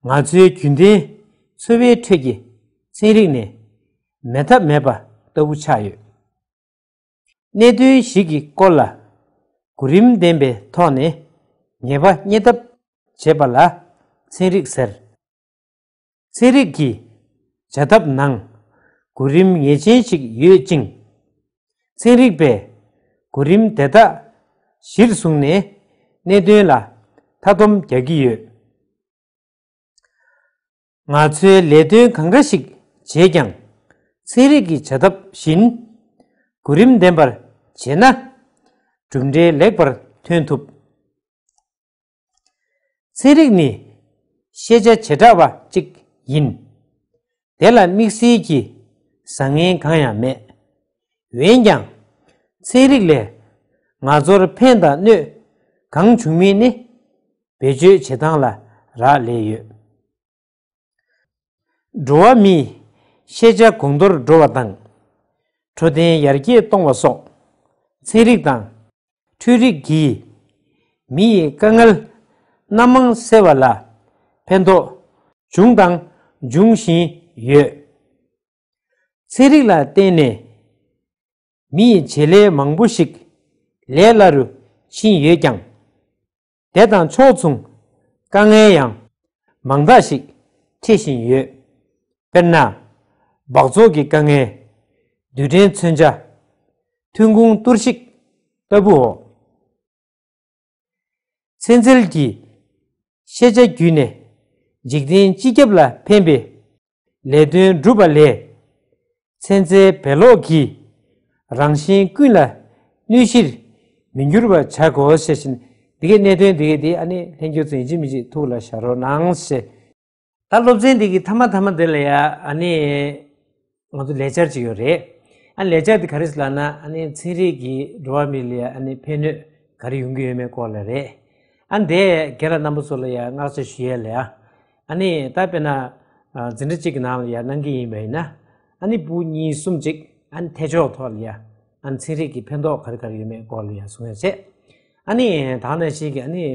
ང་ཚོའི་རྒྱུན་ལྡན་འཚོ་བའི་ཁྲོད་ཀྱི་ཚན་རིག་ནས་མེད་ཐབས་མེད་པ་ལྟ་བུ་ཆགས་ཡོད། གནད་དོན་ཞིག་གི་སྐོར་ལ་གོ་རིམ་ལྡན་པའི་ཐོག་ནས་ངེས་པ་རྙེད་ཐབས་བྱེད་པ་ལ་ཚན་རིག་ཟེར། ཚན་རིག་གི་བྱ་ཐབས་ནང་གོ་རིམ་ངེས་ཅན་ཞིག་ཡོད་ཅིང་། ཚན་རིག་པས་གོ་རིམ་དེ་དག་གཞིར་བཟུང་ནས་གནད་དོན་ལ་མཐའ་སྡོམ་རྒྱག་གི་ཡོད། ང་ཚོའི་ལས་དོན་གང་འདྲ་ཞིག་བྱེད་ཀྱང་ཚན་རིག་གི་བྱ་ཐབས་བཞིན་གོ་རིམ་ལྡན་པར་བྱས་ན་གྲུབ་འབྲས་ལེགས་པར་ཐོན་ཐུབ། ཚན་རིག་ནི་ཤེས་བྱ་བྱེ་བྲག་པ་གཅིག་ཡིན། དེ་ལ་དམིགས་བསལ་གྱི་བཟང་ངན་གང་ཡང་མེད། འོན་ཀྱང་ཚན་རིག་ལས་ང་ཚོར་ཕན་དང་གནོད་གང་བྱུང་མིན་ནི་བེད་སྤྱོད་བྱེད་སྟངས་ལ་རག་ལས་ཡོད། འགྲོ་བ་མིའི་ཤེས་བྱ་གོང་མཐོར་འགྲོ་བ་དང་། འཕྲོད་བསྟེན་ཡར་རྒྱས་གཏོང་བ་སོགས་ཚན་རིག་དང་འཕྲུལ་རིག་གིས་མི་ཡི་དཀའ་ངལ་སྣ་མང་སེལ་བ་ལ་ཕན་ཐོགས་བྱུང་དང་འབྱུང་བཞིན་ཡོད། ཚན་རིག་ལ་བརྟེན་ནས་མི་ཡི་བྱེད་ལས་མང་པོ་ཞིག་ལས་སླ་རུ་ཕྱིན་ཡོད་ཀྱང་། དེ་དང་ཕྱོགས་མཚུངས་དཀའ་ངལ་ཡང་མང་དག་ཞིག་འཕྲད་བཞིན་ཡོད། དཔེར་ན། སྦགས་བཙོག་གི་དཀའ་ངལ། རྡུལ་ཕྲན་མཚོན་ཆ། ཐོན་ཁུངས་གཏོར་བཤིག་ལྟ་བུའོ། ཚན་རྩལ་གྱི་ ཤེས་བྱ་བརྒྱུད་ནས་འཇིག་རྟེན་སྤྱི་ཁྱབ་ལ་ཕན་པའི་ལས་དོན་སྒྲུབ་པ་ལས། ཚན་རྩལ་བེད་ལོག་གིས་རང་གཞན་ཀུན་ལ་གནོད་གཞིར་མི་འགྱུར་བར་བྱ་དགོས་ཞེས་བཞིན། འདི་གའི་གནད་དོན་འདི་གའི་དེ་ཨ་ནི་ལྷན་རྒྱས་ཚོ་ཡིན་གཅིག་མིན་གཅིག་ཐུགས་ལ་བཞག་རོགས་གནང་ཞེས། ད་སློབ་ཚན་འདི་གི་མཐའ་མ་མཐའ་མ་འདི་ལ་ཡ་ཨ་ནི་ང་ཚོ་ལས་འཆར་ཅིག་ཡོད་རེད། ཨ་ལས་འཆར་འདི་ག་རེ་ཟེར་ལབ་ན། ཨ་ནི་ཚན་རིག་གི་འགྲོ་བ་མི་ལ་ཡ་ཨ་ནི་ཕན་གནོད་ག་རེ་ཡོང་གི་ཡོད་མེད་སྐོར་ལ་རེད། ཨ་འདི་རྒན་ལགས་རྣམ་པ་ཚོ་ལ་ཡ་མངགས་བྱ་ཞུ་ཡས་ལ་ཡ། ཨ་ནི་ད་དཔེར་ན་འཛིན་གྲྭ་གཅིག་གི་ནང་ལ་ཡ་གནང་གི་ཡིན་པ་ཡིན་ན། ཨ་ནི་བུ་གཉིས་གསུམ་ཅིག་ཨ་ནི་འཐད་ཕྱོགས་ཐོག་ལ་ཡ་ཨ་ནི་ཚན་རིག་གི་ཕན་ཐོགས་ག་རེ་ག་རེ་ཡོད་མེད་སྐོར་ལ་ཡ་གསུང་ཡ་བྱས། ཨ་ནི་ད་ག་ནང་བཞིན་གྱི་ཨ་ནི་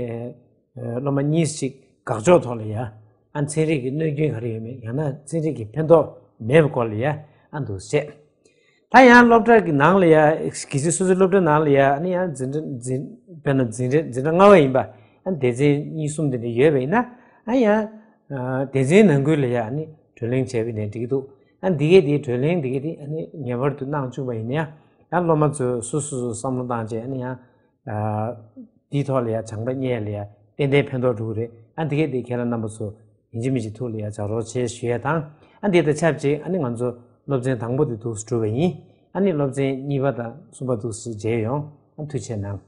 སློབ་མ་གཉིས་ཤིག་དགག་ཕྱོགས་ཐོག་ལ་ཡ་ཨ་ནི་ཚན་རིག་གི་གནོད་སྐྱོན་ག་རེ་ཡོད་མེད། ཡང་ན་ཚན་རིག་གི་ཕན་ཐོགས་མེད་པའི་སྐོར་ལ་ཡ་ཨ་འདུག་བཤད། ད་ཡང་སློབ་གྲྭ་གི་ནང་ལ་ཡ་གལ་སྲིད་སོ་སོའི་སློབ་གྲྭ་ནང་ལ་ཡ་ཨ་ནི་ཡང་འཛིན་གྲྭ་འཛིན་དཔེར་ན་འཛིན་གྲྭ་འཛིན་གྲྭ་ལྔ་པ་ཡིན་པ། ཨ་ནི་སྡེ་ཚན་གཉིས་གསུམ་དེ་འདྲ་ཡོད་པ་ཡིན་ན། ཨ་ཡང་སྡེ་ཚན་ནང་ཁུལ་ལ་ཡ་ཨ་ནི་གྲོས་གླེང་བྱས་པ་ཡིན་ན་འགྲིག་གི་འདུག་ཨ་འདི་གས་དེ་གྲོས་གླེང་འདི་གས་དེ་ཨ་ནི་ངེས་པར་དུ་གནང་བཅུག་པ་ཡིན་ན་ཡང་། ཡང་སློབ་མ་ཚོས་སོ་སོ་སོ་བསམ་བློ་བཏང་བྱས། ཨ་ནི་ཡང་འདིའི་ཐོག་ལ་ཡ་སྦྱངས་པ་རྙེད་ལ་ཡ་ཏན་ཏན་ཕན་ཐོགས་འགྲོ་གི་རེད། ཨ་འདི་གས་དེ་ཁྱེད་རང་རྣམ་པ་ཚོ་ཡིན་གཅིག་མིན་གཅིག་ཐུགས་ལ་ཡ་བཞག་རོགས་བྱེད་ཞུ་ཡས་དང་། ཨ་འདི་དང་ཆབས་ཅིག་ཨ་ནི་ང་ཚོ་སློབ་ཚན་དང་པོ་དེ་འདུག་སེ་གྲུབ་པ་ཡིན། ཨ་ནི་སློབ་ཚན་གཉིས་པ་དང་གསུམ་པ་འདུག་སེ་མཇལ་ཡོང་། ཨ་ཐུགས་རྗེ་གནང་།